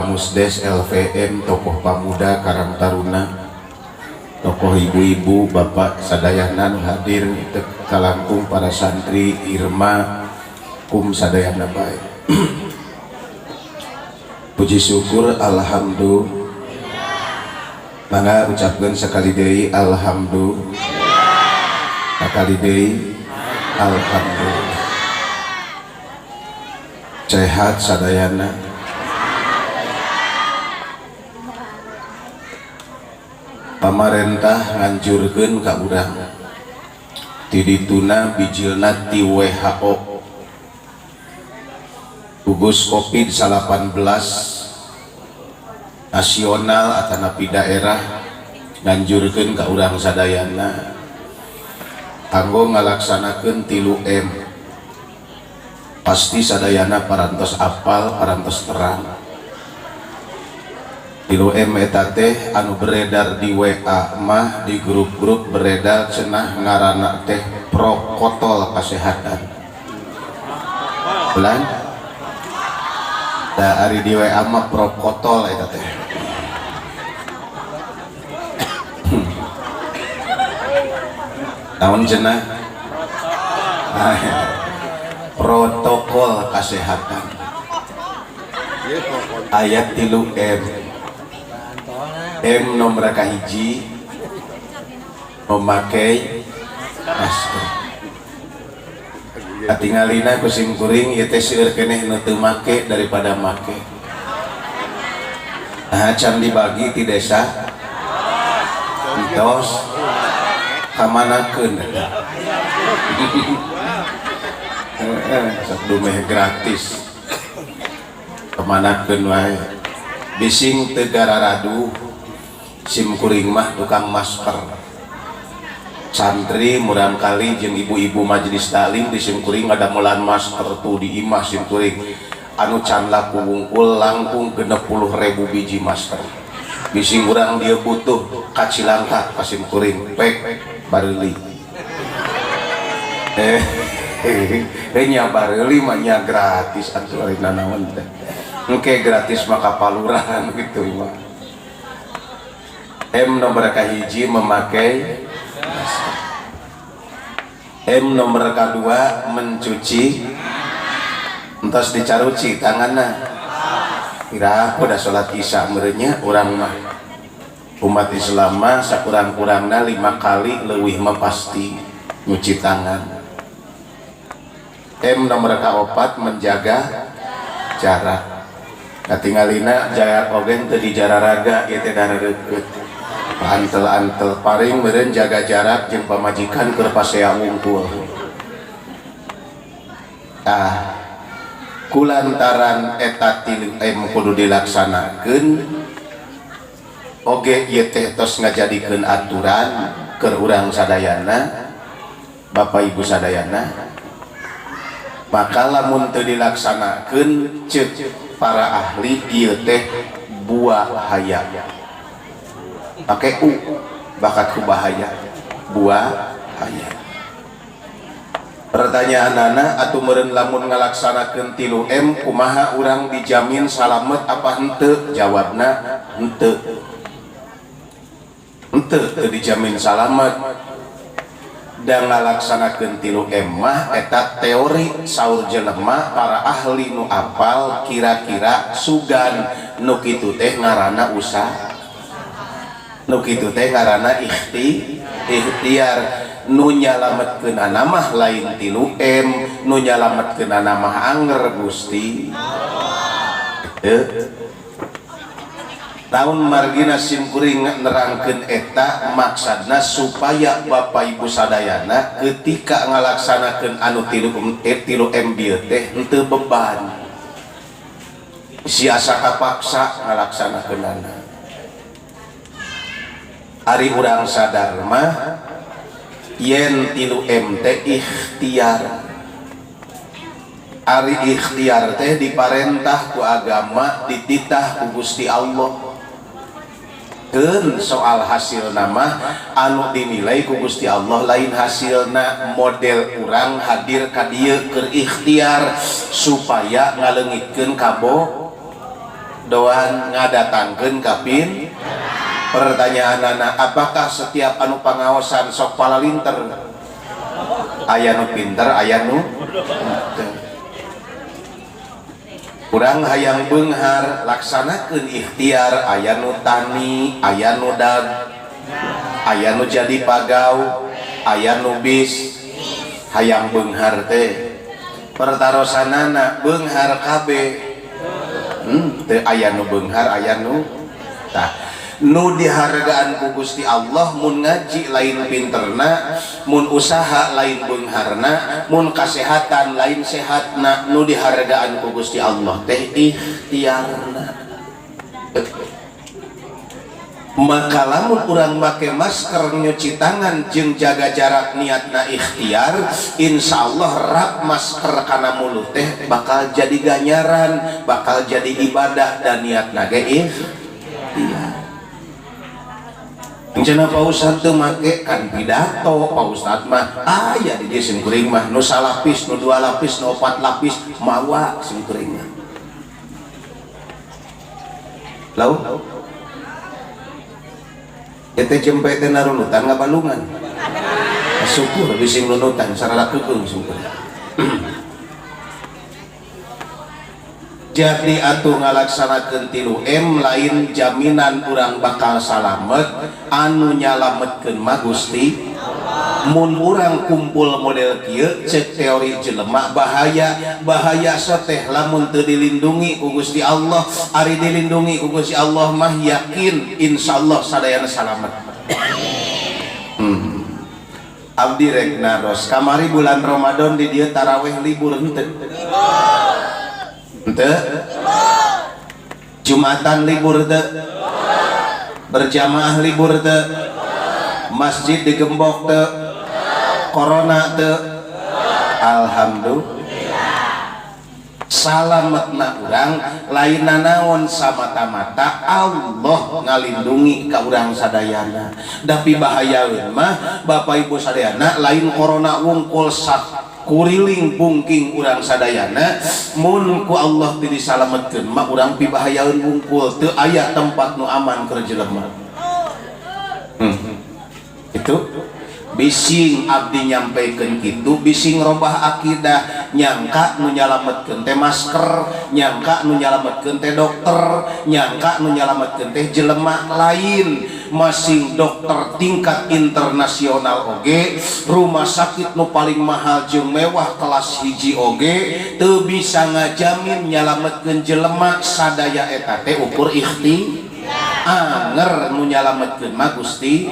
Musdes LVM, tokoh pamuda Karang Taruna, tokoh ibu-ibu, bapak sadayana nu hadir, kalangkung para santri Irma kum sadayana bae. Puji syukur alhamdulillah. Mangga ucapkeun sekali deui alhamdulillah. Sakali deui alhamdulillah. Sehat sadayana. Pamarentah nganjurkeun ka urang ti dituna bijilna ti WHO gugus Covid-19 nasional atanapi daerah nganjurkeun ka urang sadayana kanggo ngalaksanakeun 3M. Pasti sadayana parantos apal, parantos terang. 3M eta teh anu beredar di WA mah, di grup-grup beredar cenah ngaranna teh protokol kesehatan. Bulan? Da ari di WA mah protokol eta teh. Naon cenah? Protokol kesehatan. Ayat 3M. M nomor kahiji memakai masker. Katingalina ku sim kuring ieu teh seueur keneh nu teu make daripada make. Nah, can dibagi ti desa entos kamanakeun eta. Heeh, sok dumeh gratis. Kamanakeun wae. Bising teu gararaduh. Sim kuring mah tukang masker. Santri murang kali jeung ibu-ibu majelis taklim di sim kuring ngadamelan masker tuh di imah sim kuring. Anu can laku wungkul langkung 60.000 biji masker. Bising urang dia butuh ka Cilangkap ka sim kuring pek bareuli. Nya bareuli mah nya gratis atuh ari nanaon teh. Engke gratis mah ka palurahan gitu mah. M nomor kahiji memakai masker. M nomor kedua mencuci, entos dicaruci tanganna. Kira aku udah sholat isya merenya urang mah umat Islam mah sakurang-kurangna 5 kali leuwih mah pasti nyuci tangan. M nomor keempat menjaga jarak. Katingalina jarak oge teu dijararaga ieu teh dareureut. Antel-antel paring meureun jaga jarak jeung pamajikan keur pasea wungkul. Ah, kulantaran eta 3M kudu dilaksanakeun oge ieu teh tos ngajadikeun aturan keur urang sadayana, Bapak Ibu sadayana, maka lamun teu dilaksanakeun ceuk para ahli ieu teh buahaya. Pakai u bakat ku bahaya, buahaya. Pertanyaan nana atuh meureun lamun ngalaksanakeun 3M kumaha urang dijamin salamet apa henteu? Jawabna henteu. Henteu teu dijamin salamet. Dan ngalaksanakeun 3M mah eta teori saur jelema para ahli nu apal kira-kira sugan nu kitu teh ngaranna usaha. Nu kitu teh ngaranna ikhtiar. Nu nyalametkeunana mah lain 3M, nu nyalametkeunana mah anger Gusti. Tahun margina sim kuring nerangkeun eta maksudna supaya Bapak Ibu sadayana ketika ngalaksanakeun anu 3M bieu teh henteu beban. Si asa kapaksa ngalaksanakeunana. Ari urang sadar mah yen 3M teh ikhtiar. Ari ikhtiar teh diparentah ku agama, dititah ku Gusti Allah. Keun soal hasil nama anu dinilai ku Gusti Allah lain hasilna model urang hadir ka dieu keur ikhtiar supaya ngaleungitkeun Doan ngadatangkeun kapin. Pertanyaanana, apakah setiap anu pangaosan sok palalinter? Aya nu pinter, aya nu henteu. Urang hayang beunghar, laksanakeun ikhtiar. Aya nu tani, aya nu dag, aya nu jadi pagaw, aya nu bis. Hayang beunghar teh pertarosanana beunghar kabeh? Teu. Aya nu beunghar, aya nu tah. Nu dihargaan ku Gusti Allah mun ngaji lain pinterna, mun usaha lain beungharna, mun kasehatan lain sehatna. Nu dihargaan ku Gusti Allah teh ikhtiarna. Maka lamun urang make masker, nyuci tangan jeung jaga jarak, niatna ikhtiar, insya Allah rap masker kana mulut teh bakal jadi ganjaran, bakal jadi ibadah, dan niatna ge ikhtiar. Cenah Pak Ustad teu make, kan pidato Pak Ustad mah. Aya di dieu sim kuring mah nu salapis, nu dua lapis, nu opat lapis, mawa sim kuring mah. Lau eta jempe teh narunutan ngabalungan. Syukur bising nunutan sarala keukeuh syukur. Jadi atuh ngalaksanakeun 3M lain jaminan urang bakal salamet. Anu nyalametkeun mah Gusti. Mun urang kumpul model kieu, cek teori jelema bahaya. Bahaya teh lamun teu dilindungi ku Gusti Allah. Ari dilindungi ku Gusti Allah mah yakin insyaallah sadayana salamet. Abdi rek naros, kamari bulan Ramadan di dieu taraweh libur henteu? Henteu? Jumatan libur teu? Berjamaah libur teu? Masjid digembok teu? Corona teu? Alhamdulillah. Salametna urang lain nanaon, samata-mata Allah ngalindungi ka urang sadayana. Tapi bahayaeun mah Bapak Ibu sadayana lain corona wungkul, kuriling bungking urang sadayana. Mun ku Allah teu disalametkeun mah urang pibahayaeun wungkul, teu aya tempat nu aman keur jelema. Itu bising abdi nyampaikan kitu, bising robah akidah, nyangka nu nyalametkeun teh masker, nyangka nu nyalametkeun teh dokter, nyangka nu nyalametkeun teh jelema lain. Masing dokter tingkat internasional oge, rumah sakit nu paling mahal jeung mewah kelas hiji oge teu bisa ngajamin nyalametkeun jelema. Sadaya eta teh ukur ikhti anger, nu nyalametkeun mah Gusti.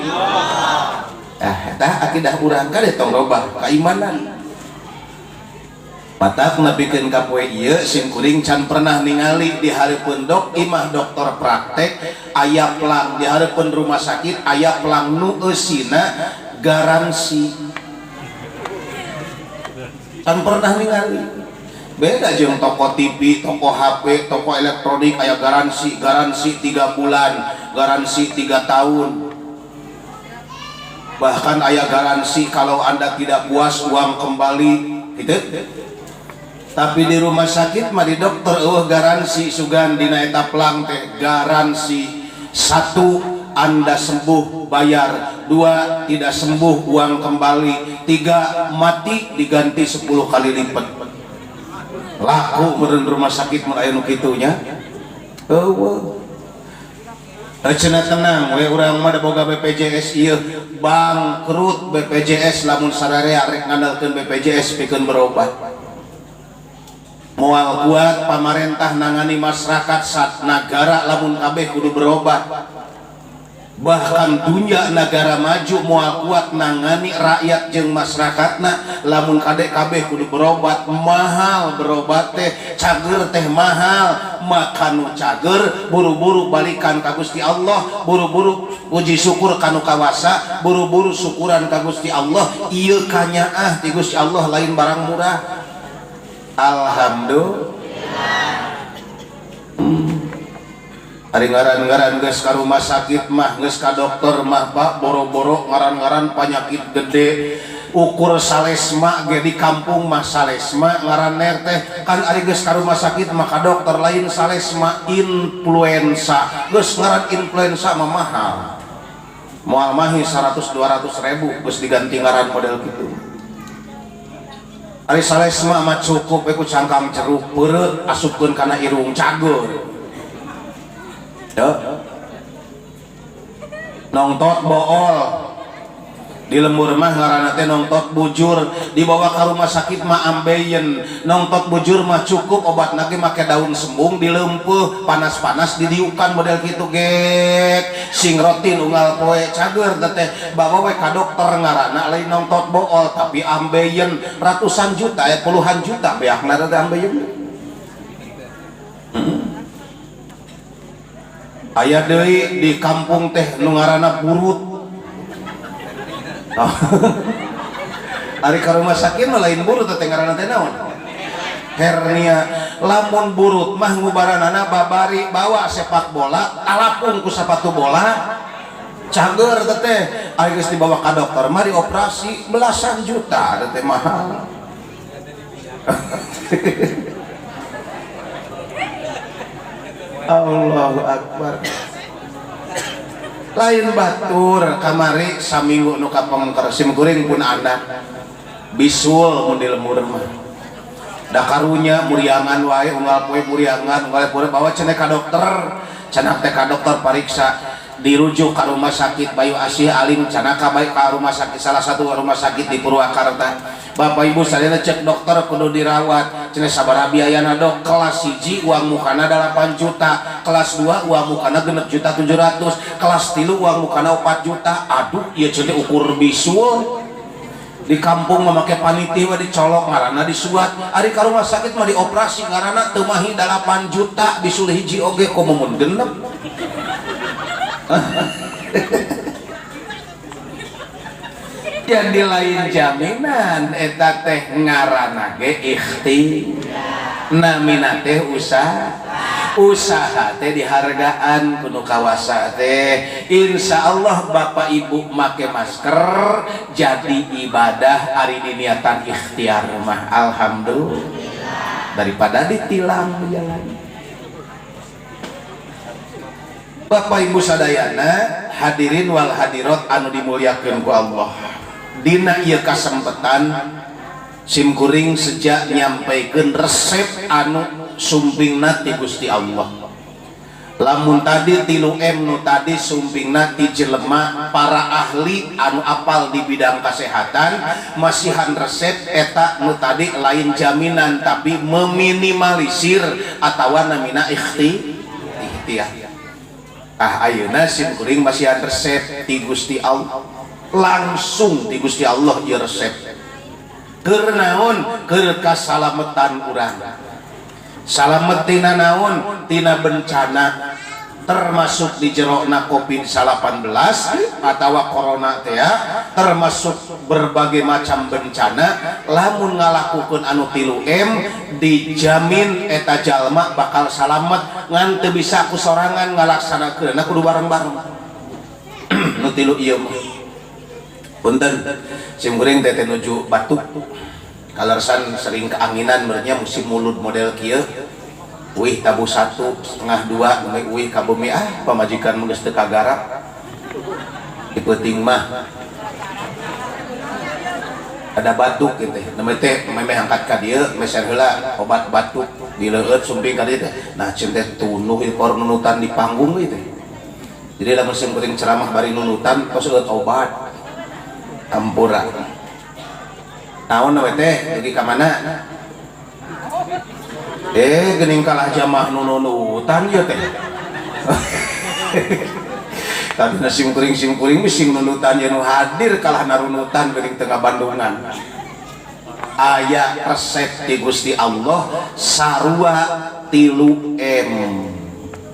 Ah, eta akidah urang, kade tong robah keimanan. Matak nepikeun ka poe ieu sim kuring can pernah ningali di hareupeun dok imah dokter praktek aya plang, di hareupeun rumah sakit aya plang nu eusina garansi. Can pernah ningali. Beda jeung toko TV, toko HP, toko elektronik aya garansi, garansi 3 bulan, garansi 3 tahun, bahkan aya garansi kalau Anda tidak puas uang kembali gitu. Tapi di rumah sakit mah, di dokter eueuh garansi. Sugan dina eta plang teh garansi 1, Anda sembuh bayar, 2, tidak sembuh uang kembali, 3, mati diganti 10 kali lipat. Laku meureun rumah sakit mun aya nu kitu nya. Eueuh. Cenah tenang we, urang mah da boga BPJS ieu. Bangkrut BPJS lamun sararea rek ngandalkeun BPJS pikeun berobat. Moal kuat pamarentah nangani masyarakat sat nagara lamun kabeh kudu berobat. Bahkan dunia negara maju moal kuat nangani rakyat jeung masyarakatna lamun kadek kabeh kudu berobat. Mahal berobat teh, cager teh mahal. Maka nu cager buru-buru balikan ka Gusti Allah, buru-buru puji syukur kanu kawasa, buru-buru syukuran ka Gusti Allah. Ieu kanyaah ti Gusti Allah, lain barang murah. Alhamdulillah. Ari ngaran-ngaran geus ka rumah sakit mah, geus ka dokter mah, Pak, boro-boro ngaran-ngaran penyakit gede. Ukur salesma ge di kampung mah salesma ngaran teh kan ari geus ka rumah sakit mah ka dokter lain salesma influenza. Geus ngaran influenza mah mahal. Moal mahi 100-200 ribu geus diganti ngaran model kitu. Ari salesma mah cukup we ku cangkang jeruk peureut asupkeun kana irung cager. Teu. Nongtot bool di lembur mah ngaranna teh nongtot bujur, dibawa ka rumah sakit mah ambeien. Nongtot bujur mah cukup obatna ge make daun sembung dileumpeuh panas-panas didiukan model kitu gek sing rotin unggal poe cager teh bawa we ka dokter ngaranna lain nongtot bool tapi ambeien ratusan juta ya puluhan juta beakna teh ambeien. Aya deui di kampung teh nu ngaranna burut. Ari ka rumah sakit mah lain burut teh ngaranna teh naon? Hernia. Lamun burut mah ngubaranana babari bawa sepak bola talapung ku sepatu bola cager teh. Ari geus dibawa ka dokter mah dioperasi belasan juta teh mahal. Allahu Akbar. Lain batur kamari saminggu nu kapengker sim kuring pun anak bisul mun di lembur mah. Da karunya muriangan wae unggal poe muriangan unggal poe bawa cenah ka dokter, cenah teh ka dokter pariksa dirujuk ka rumah sakit Bayu Asih Alim cenah ka bae ka rumah sakit salah satu rumah sakit di Purwakarta. Bapak Ibu sadayana cek dokter kudu dirawat cenah sabaraha biayana dok kelas 1 uang mukana 8 juta, kelas 2 uang mukana 6.700.000, kelas 3 uang mukana 4 juta. Aduh ieu cenah ukur bisul di kampung mah make paniti we dicolok ngaranna disuat, ari ka rumah sakit mah dioperasi ngaranna teu mahi 8 juta bisul hiji oge komo mun genep. Jadi lain jaminan eta teh ngaranna ge ikhti namina teh usaha, usaha teh dihargaan kudu kawasa teh. Insyaallah bapak ibu make masker jadi ibadah ari diniatan ikhtiar mah alhamdulillah daripada ditilang jalan. Bapak ibu sadayana hadirin wal hadirat anu dimuliakeun ku Allah, dina ieu kasempetan sim kuring sejak nyampaikeun resep anu sumpingna ti Gusti Allah. Lamun tadi 3M nu tadi sumpingna ti jelema para ahli anu apal di bidang kesehatan masihan resep eta nu tadi lain jaminan tapi meminimalisir atawa namina ikhtiar. Ah ayeuna sim kuring masihan resep ti Gusti Allah, langsung ti Gusti Allah ieu resep. Keur naon? Keur kasalametan urang. Salamet tina naon? Tina bencana termasuk di jerona Covid-19 atawa corona teh termasuk berbagai macam bencana. Lamun ngalakukeun anu 3M dijamin eta jalma bakal salamet, ngan teu bisa ku sorangan ngalaksanakeunna kudu bareng-bareng. Nu 3 ieu mah punten sim kuring teh nuju batuk kalersan sering keanginan bernya musim mulut model kieu. Uih tabu 1, setengah 2, nembe uih ka bumi ah pamajikan mah geus teu kagarap. Di peuting mah ada batuk gitu teh. Nembe teh memeh angkat ka dieu meser heula obat batuk dileueut sumping ka dieu teh. Nah ceun teh tunuh ieu kor nunutan di panggung ieu teh. Jadi lamun sim kuring ceramah bari nunutan tos eueut obat. Ampura. Naon we teh dugi ka mana? Geuning kalah jamaah nunutan ieu teh. Tadina sim kuring sing nunutan ye nu hadir kalah narunutan geuning tengah Bandungan. Aya resep ti Gusti Allah sarua 3M.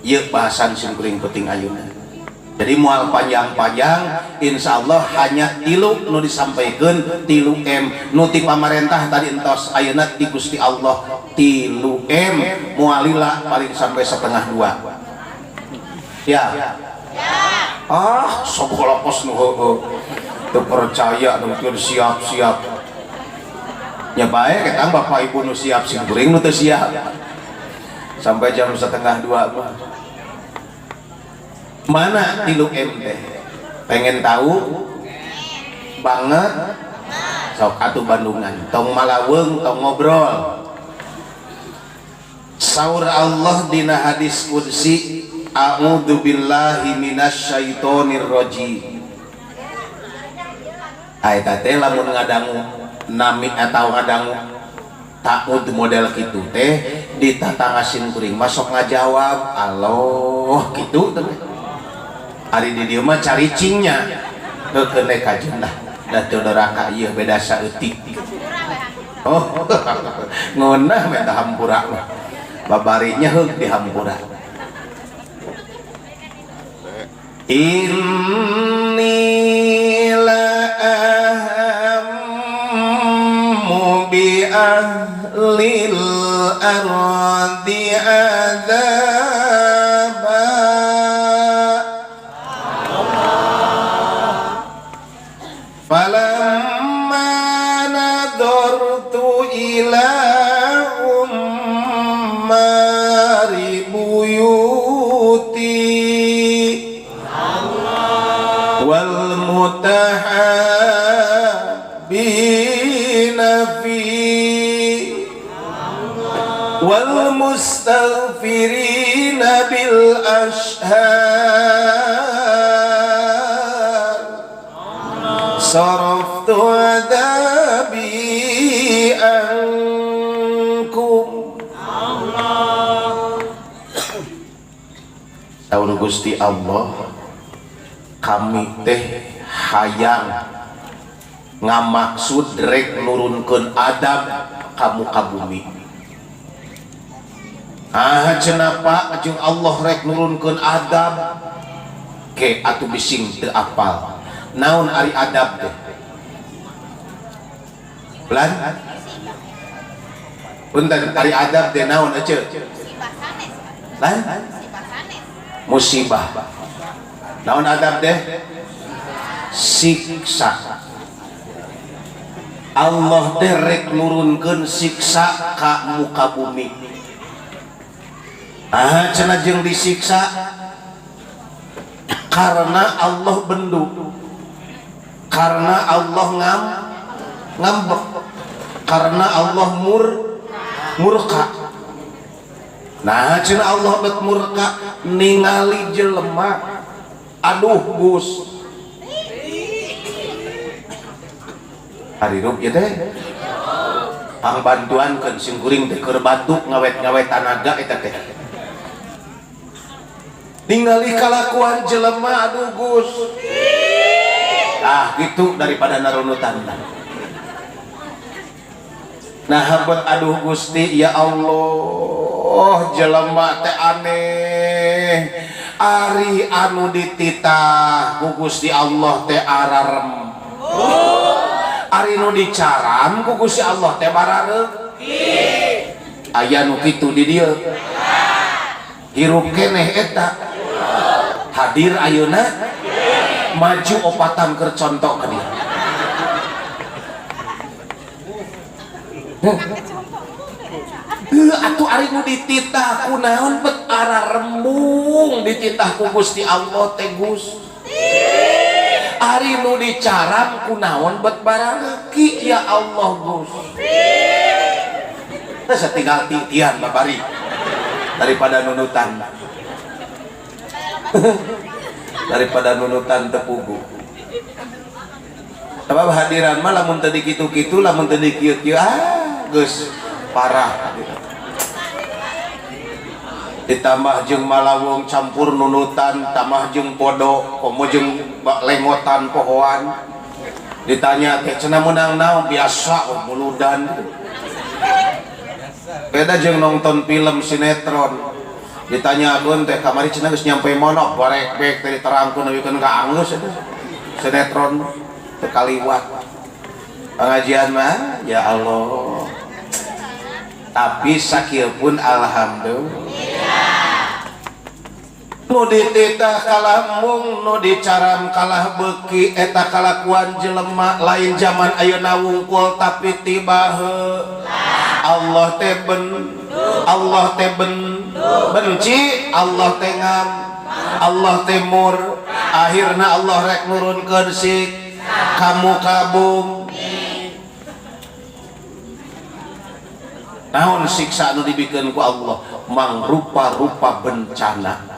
Ieu bahasan sim kuring penting ayeuna. Jadi mual panjang-panjang insyaallah hanya 3 nu disampaikeun 3M nu ti pamarentah tadi entos ayeuna ti Gusti Allah 3M mualila paling sampai 1:30. Ya. Ah, sobolopos nu heueuh. Teu percaya nu siap-siap. Ya bae ketang bapak ibu nu siap sing kuring nu teu siap. Sampai jam 1:30 mah. Mana 3M teh? Pengen tahu? Banget? Sok atuh Bandungan, tong malaweung, tong ngobrol. Saur Allah dina hadis qudsi, a'udzu billahi minasyaitonir rajim. Eta teh lamun ngadangu nami atau ngadangu ta'ud model kitu teh ditatangasin kuring masuk ngajawab Allah kitu teh. Ari di dieu mah caricingnya heukeun we kajeun lah da teu doraka ieu beda saeutik. Oh, ngeunah meta hampura mah. Babarinya heug dihampura. Inni la ahammu bi ahlil ardi adzaba. Falamma nadartu ila ummari buyuti wal mutahabbina fi wal mustaghfirina bil ashar saraftu adabi ankum. Saur Gusti Allah, kami teh hayang ngamaksud rek nurunkeun adab ka muka bumi. Ah cenah Pak jeung Allah rek nurunkeun adab ke atuh bising teu apal. Naon ari adab teh? Pelan? Punten ari adab teh naon ece? Lan? Musibah. Naon adab teh? Siksa. Allah teh rek nurunkeun siksa ka muka bumi. Ah cenah jeung disiksa karena Allah bendu, karena Allah ngambek, karena Allah murka. Nah cenah Allah bet murka ningali jelema, aduh Gus harirup ieu teh pangbantuankeun sing kuring teh keur batuk ngawet-ngawet tanaga eta teh. Ningali kalakuan jelema aduh Gus. Ah gitu daripada narunutan. Nah buat aduh Gusti ya Allah jelema teh aneh. Ari anu dititah ku Gusti Allah teh ararem. Ari nu dicaram ku Gusti Allah teh barareuki. Aya nu kitu di dieu. Hirup keneh eta. Hadir ayeuna maju opatan keur contoh ka dieu. Heuh atuh ari nu dititah ku naon bet ararembung dititah ku Gusti Allah teh Gus. Ari nu dicaram ku naon bet barareuki ya Allah Gus. Teh satinggal titian babari daripada nunutan. Daripada nunutan tepugu. Sebab hadiran mah lamun teu dikitu-kitu, lamun teu dikieu-kieu, ah geus parah. Ditambah jeung malawung campur nunutan, tambah jeung podo, komo jeung lengotan pohoan. Ditanya teh cenah meunang naon biasa muludan. Beda jeung nonton film sinetron. Ditanya agun teh kamari cenah geus nyampe mana barek bek teh diterangkeun neuikeun ka anggeus eta sinetron teu kaliwat. Pengajian mah ya Allah. Tapi sakieu pun alhamdulillah. Nu dititah kalah mung, nu dicaram kalah beuki, eta kalakuan jelema lain zaman ayeuna wungkul tapi tiba heula. Allah teh ben, Allah teh ben, benci, Allah teh ngam, Allah teh mur, akhirna Allah rek nurunkeun sik kamu kabung. Naon siksa nu dibikeun ku Allah? Mangrupa-rupa bencana.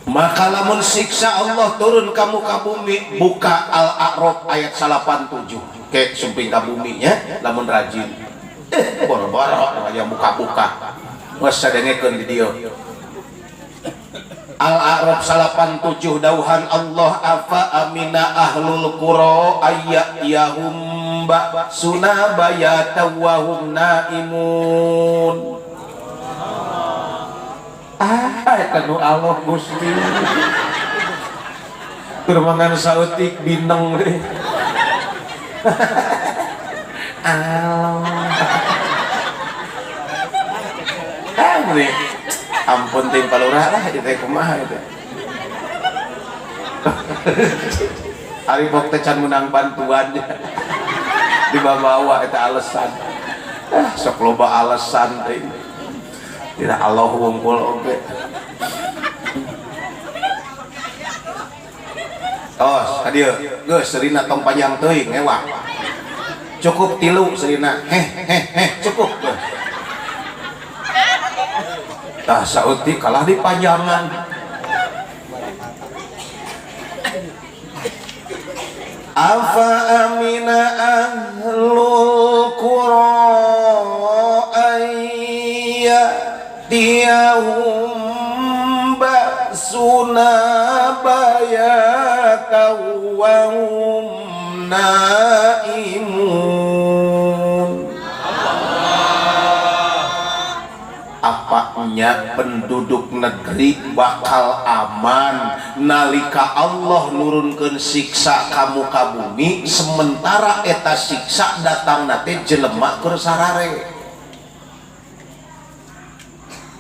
Maka lamun siksa Allah turun ka muka bumi, buka Al-A'raf ayat 87. Ke sumping ka bumi nya lamun rajin. Boro-boro aya buka-buka. Geus sadengekeun di dieu. Al-A'raf 87 dauhan Allah afa amina ahlul qura ayyahum ba'suna bayata wa hum naimun. Ah, eta nu Allah Gusti. Keur mangan saeutik bineng deh. Allah. Ah, nih. Ampun ting palurah lah ieu teh kumaha ieu teh. Ari bok teh can meunang bantuan. Dibawa-bawa eta alasan. Ah, sok loba alasan teh. Tidak Allah wungkul oge. Tos, ka dieu. Geus serina tong panjang teuing ngewa. Cukup tilu serina. Heh heh heh cukup. Tah sautik kalah dipanjangan. Afa amina ahlul qura ayyatiyahum ba'suna bayatan wa hum naimun. Apanya penduduk negeri bakal aman nalika Allah nurunkeun siksa ka muka bumi, sementara eta siksa datang nate jelema keur sarare.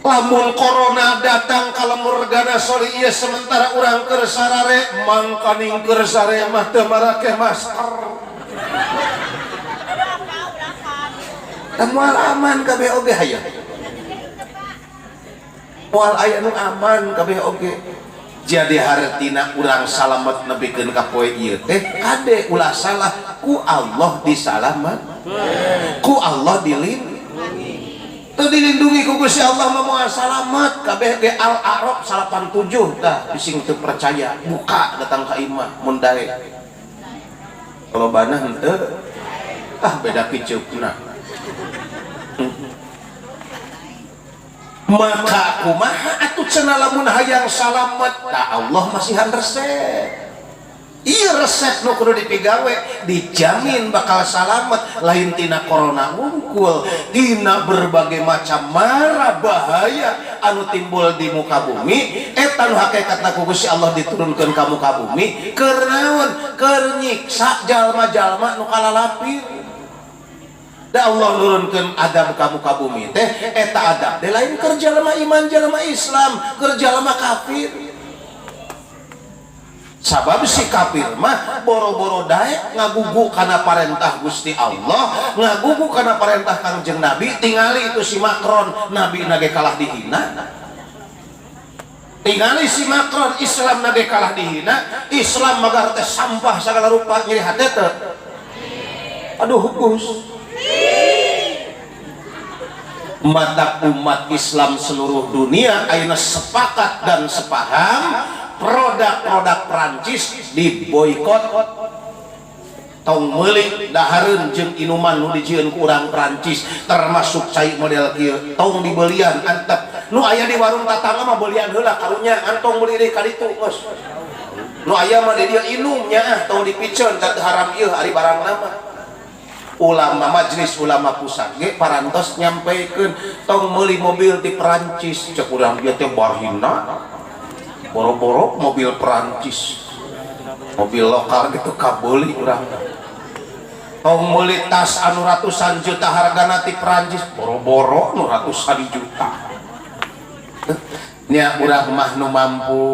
Lamun corona datang ka lemur gana soli ieu sementara urang keur sarare, mangkaning keur sare mah teu marake masker. Moal aman kabeh oge hayang. Moal aya nu aman kabeh oge. Jadi hartina urang salamet nepikeun ka poe ieu teh kade ulah salah ku Allah disalamet, ku Allah dilindungi. Teu dilindungi ku Gusti Allah mah moal salamet kabeh ge. Al-A'raf 87 tah bising teu percaya buka datang ka imah mun daek. Lobana henteu ah beda piceukna. Maka kumaha atuh cenah lamun hayang salamet? Tah Allah masihan resep. Ieu resep nu kudu dipigawe dijamin bakal salamet lain tina corona wungkul, tina berbagai macam mara bahaya anu timbul di muka bumi. Eta nu hakikatna ku Gusti Allah diturunkeun ka muka bumi keur naon? Keur nyiksa jalma-jalma nu kalalapir. Da Allah nurunkeun adab ka muka bumi teh eta adab teh lain keur jalma iman, jalma Islam, keur jalma kafir. Sabab si kafir mah boro-boro daek ngagugu kana parentah Gusti Allah, ngagugu kana parentah Kangjeng Nabi. Tingali itu si Macron, Nabi nage kalah dihina. Tingali si Macron, Islam nage kalah dihina, Islam magar teh sampah sagala rupa, nyeri hate teh. Aduh Gus. Mata umat Islam seluruh dunia ayeuna sepakat dan sepaham produk-produk Prancis diboikot, tong meuli dahareun jeung inuman nu dijieun ku urang Prancis, termasuk cai model kieu tong dibelian antep nu aya di warung tatangga mah belian heula karunya antong meuli deui ka ditu geus nu aya mah di dieu inum nya ah tong dipiceun da teu haram ieu ari barangna mah. Ulama majelis ulama pusat ge parantos nyampaikan tong meuli mobil di Perancis, cek urang dieu teh barhina boro-boro mobil Perancis, mobil lokal gitu kabeuli urang. Tong meuli tas anu ratusan juta hargana ti Perancis, boro-boro nu ratusan juta. Nya urang mah nu mampu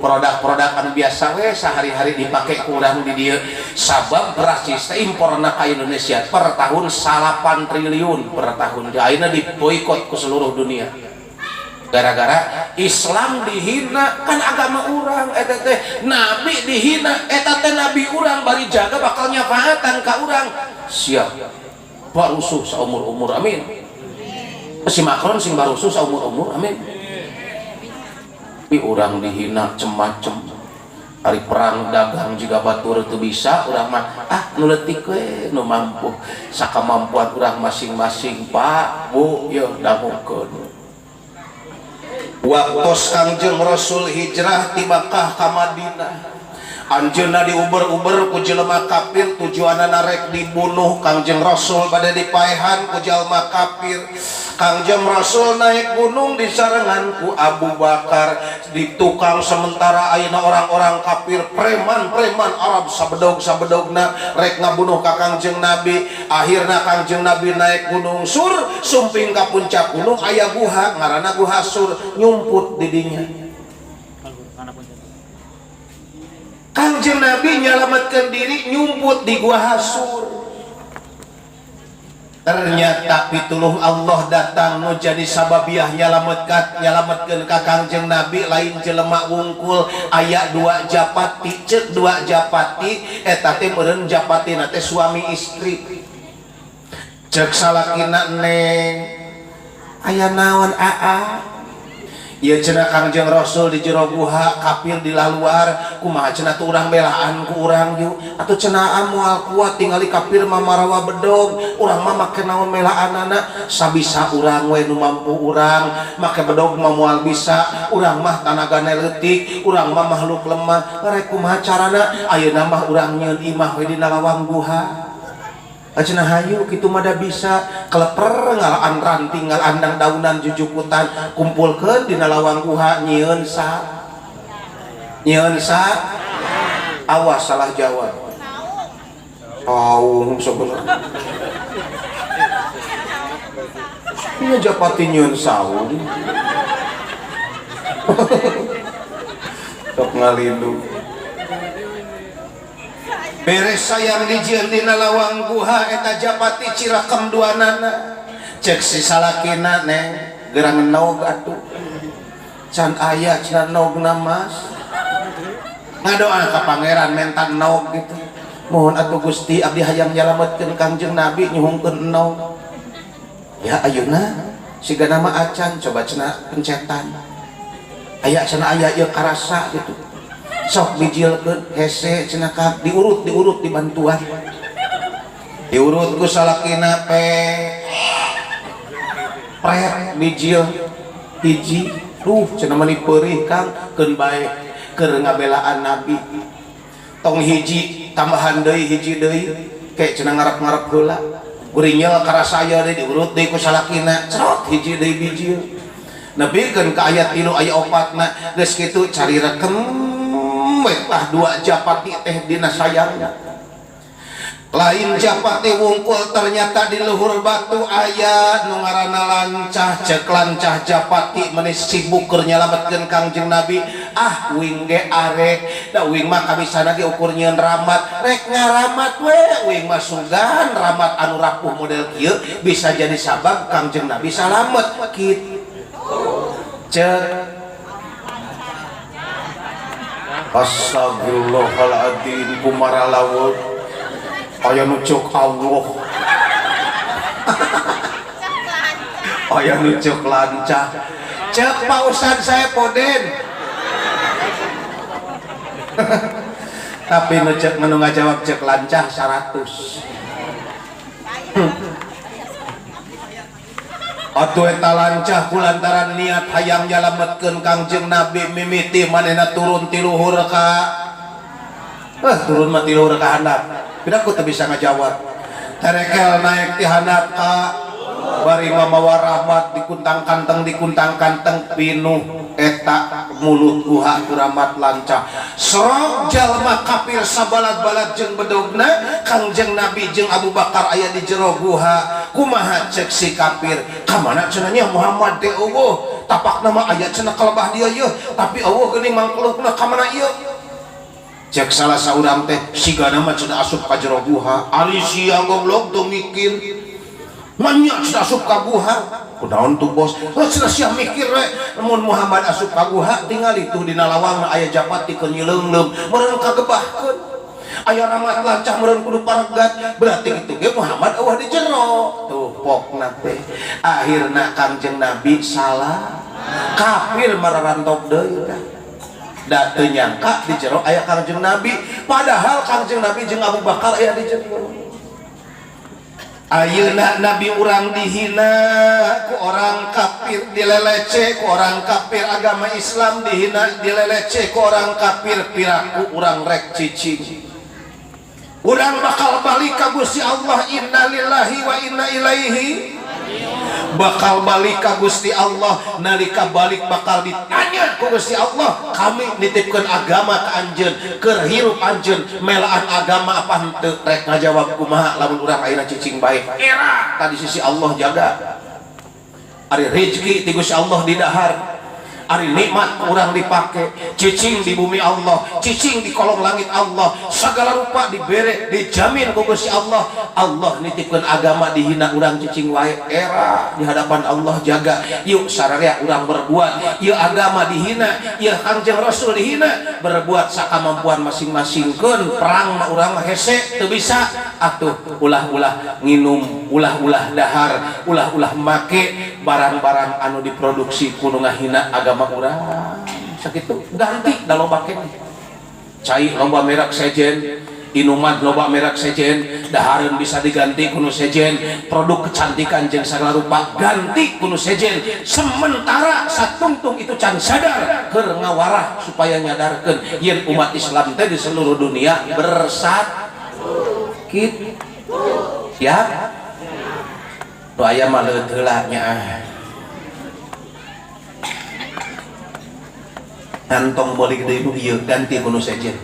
produk-produk anu biasa we sehari-hari dipake ku urang di dieu sabab Prancis teh imporna ka Indonesia per tahun 8 triliun per tahun. Ayeuna diboikot ku seluruh dunia. Gara-gara Islam dihina kan agama urang eta teh, nabi dihina eta teh nabi urang bari jaga bakal nyafaatan ka urang. Siap barusuh saumur-umur amin. Si Macron sing barusuh saumur-umur amin. Tapi urang dihina cem-macem. Ari perang dagang juga batur teu bisa urang mah ah nu leutik we nu mampu sakamampuan urang masing-masing Pak Bu yeuh dangukeun. Waktos Kangjeng Rasul hijrah ti Makkah ka Madinah anjeunna diuber-uber ku jelema kafir tujuanna rek dibunuh. Kangjeng Rasul bade dipaehan ku jelema kafir. Kangjeng Rasul naik gunung disarengan ku Abu Bakar di tukang sementara ayeuna orang-orang kafir preman-preman Arab sabedog-sabedogna rek ngabunuh ka Kangjeng Nabi. Akhirna Kangjeng Nabi naik gunung Sur, sumping ka puncak gunung aya guha ngaranna Guha Sur, nyumput di dinya. Kangjeng Nabi nyalametkeun diri nyumput di Gua Sur. Ternyata pitulung Allah datang nu jadi sababiah nyalametkeun ka Kangjeng Nabi lain jelema wungkul aya dua japati ceuk dua japati eta teh meureun japatina teh suami istri. Ceuk salakina neng aya naon aa? Ieu cenah Kangjeng Rasul di jero guha kafir di laluar kumaha cenah tuh urang belaan ku urang yuk atuh cenah moal kuat tingali kafir mah marawa bedog urang mah make naon melaanana sabisa urang we nu mampu urang make bedog mah moal bisa urang mah tanagana leutik urang mah makhluk lemah rek kumaha carana ayeuna mah urang nyieun imah we dina lawang guha. Cenah hayu kitu mah da bisa keleper ngalaan ranting ngalandang daunan jujukutan kumpulkeun dina lawang guha nyieun sa awas salah jawab saung sebenarnya nya japati nyieun saung sok ngalindu. Beres sayang dijieun dina lawang guha eta japati cirakem duanana cek si salakina neng gerang nog atuh can aya cenah nogna mas ngadoa ka pangeran menta nog gitu mohon atuh Gusti abdi hayang nyalametkeun Kangjeng Nabi nyuhungkeun nog ya ayeuna siga nama acan coba cenah pencetan aya cenah aya ieu karasa gitu sok bijilkeun hese cenah ka diurut dibantuan diurut ku salakina pe pret bijil hiji duh cenah mani peurih Kang keun bae keur ngabelaan Nabi tong hiji tambahan deui hiji deui ke cenah ngarep-ngarep heula gurinyel karasa aya deui diurut deui ku salakina cerot hiji deui bijil nepikeun ka ayat 3 aya 4 na geus kitu cari rekem tah dua japati teh dina sayangna lain japati wungkul ternyata di luhur batu aya nu ngaranna lancah cek lancah japati meuni sibuk keur nyalametkeun Kangjeng Nabi ah uing ge arek da uing mah kabisana ge ukur nyieun ramat rek ngaramat we uing mah sugan ramat anu rapuh model kieu bisa jadi sabab Kangjeng Nabi salamet kitu cek Astagfirullahaladzim kumara lawet aya nu ceuk Allah aya nu ceuk lancah ceuk Pak Ustad saya poden tapi nu ceuk nu ngajawab ceuk lancah 100 Atuh eta lancah kulantaran niat hayang nyalametkeun Kangjeng Nabi mimiti manehna turun ti luhur ka turun mah ti luhur ka handap piraku teu bisa ngajawab terekel naik ti handap ka bari mamawa rahmat dikuntang kanteng pinuh eta Eta mulut guha kuramat lancah. Serok jalma kafir sabalat-balat jeung bedogna, Kangjeng Nabi jeung Abu Bakar aya di jero guha. Kumaha cek si kafir? Ka mana cenah nya Muhammad teh eueuh? Tapakna mah aya cenah kalebah dia yeuh, tapi eueuh geuning mangkelukna ka mana ieu? Cek salah saurang teh sigana mah cenah asup ka jero guha. Ari sia goblok teu mikir. Manya cenah asup ka guha. Kunaon tuh bos? Heuh cenah sia mikir we. Mun Muhammad asup ka guha tingali tuh dina lawangna aya japati keur nyileungleum, meureun kagebahkeun. Aya ramat lancah meureun kudu paregat, berarti kitu ge Muhammad eueuh di jero. Tuh pokna teh. Akhirna Kangjeng Nabi salah. Kafir mararantok deui tah. Da teu nyangka di jero aya Kangjeng Nabi, padahal Kangjeng Nabi jeung Abu Bakar aya di jero. Ayeuna Nabi urang dihina ku orang kafir, dilelece ku orang kafir, agama Islam dihina dilelece ku orang kafir, piraku urang rek cicing. Urang bakal balik ka Gusti Allah, innalillahi wa inna ilaihi. Bakal balik ka Gusti Allah, nalika balik bakal ditanya ku Gusti Allah, kami nitipkeun agama ka anjeun, keur hirup anjeun melaan agama apa henteu? Rek ngajawab kumaha lamun urang ayeuna cicing bae? Era tadi sisi Allah jaga. Ari rezeki ti Gusti Allah didahar, ari nikmat kurang dipake, cicing di bumi Allah, cicing di kolong langit Allah, segala rupa dibere, dijamin ku Gusti Allah. Allah nitipkeun agama dihina urang cicing wae, era di hadapan Allah jaga. Yuk sararea urang berbuat, yuk agama dihina, yuk Kangjeng Rasul dihina, berbuat sakamampuan masing-masing. Keun perang mah urang mah hese teu bisa atuh, ulah-ulah nginum, ulah-ulah dahar, ulah-ulah make barang-barang anu diproduksi kudu ngahina agama urang. Sakitu ganti da loba keneh. Cai loba merek sejen, inuman loba merek sejen, dahareun bisa diganti kuno sejen, produk kecantikan jeung sagala rupa ganti kuno sejen. Sementara satungtung itu can sadar keur ngawarah supaya nyadarkeun yen umat Islam teh di seluruh dunia bersatu. Kitu. Ya. Nu aya mah leuteut heula nya. Kantong balik deui nu ieu ganti kuno sejen.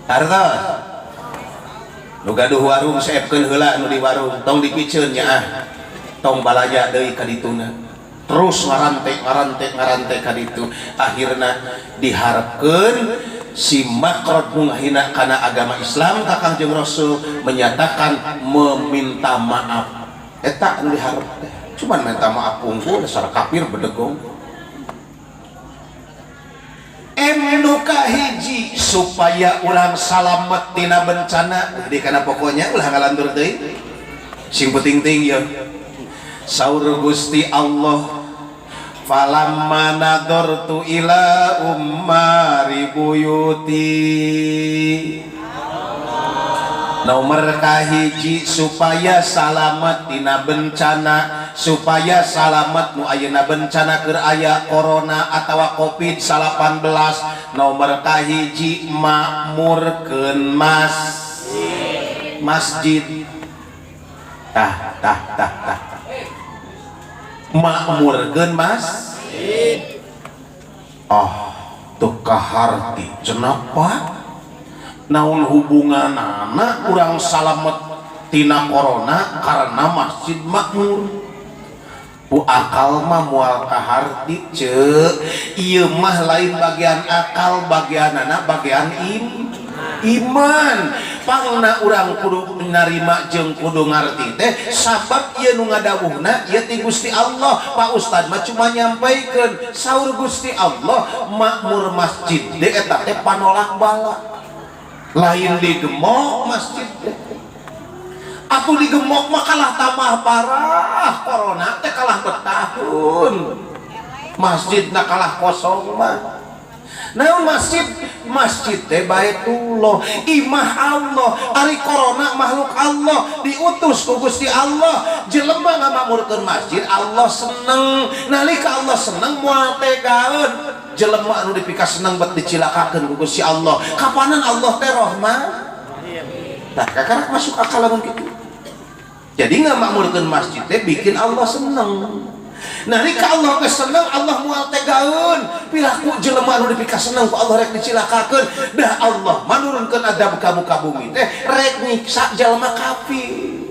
Hartos. Nu gaduh warung seepkeun heula nu di warung, tong dipiceun nya ah. Tong balanja deui ka dituna. Terus ngarante ngarante ngarante ka ditu. Akhirna diharapkeun si makrot nu ngahina kana agama Islam ka Kangjeng Rasul menyatakan meminta maaf. Eta anu diharap teh. Cuman minta maaf unggul dasar kafir bedegong. M nu kahiji supaya urang salamet tina bencana, jadi kana pokoknya ulah ngalantur teuing. Sing penting ting ye. Saur Gusti Allah, falamma nadartu ila ummari buyuti. Nomor kahiji supaya salamet tina bencana, supaya salamet nu ayeuna bencana keur aya corona atawa COVID-19. Nomor kahiji makmurkeun masjid. Tah tah tah tah. Makmurkeun masjid. Ah, teu kaharti cenah Pak. Naon hubunganana urang salamet tina corona karena masjid makmur? Ku akal mah moal kaharti ceuk. Ieu mah lain bagian akal, bagianana bagian iman. Pangna urang kudu narima jeung kudu ngarti teh sabab ieu nu ngadawuhna ieu ti Gusti Allah. Pak Ustad mah cuma nyampaikeun saur Gusti Allah makmur masjid deui eta teh panolak bala. Lain digemok masjid teh. Atuh digemok mah kalah tambah parah, corona teh kalah betahun. Masjidna kalah kosong mah. Naon masjid? Masjid teh Baitullah, imah Allah. Ari corona makhluk Allah, diutus ku Gusti Allah. Jelema ngamakmurkeun masjid, Allah seneng. Nalika Allah seneng moal tegaeun. Jelema anu dipika seneng bet dicilakakeun ku Gusti Allah. Kapanan Allah teh rahman? Tah kakarak masuk akal lamun kitu. Jadi ngamakmurkeun masjid teh bikin Allah seneng. Nalika Allah geus seneng, Allah moal tegaeun. Piraku jelema anu dipikaseneng ku Allah rek dicilakakeun. Dah Allah manurunkeun adab ka muka bumi teh rek nyiksa jelema kafir.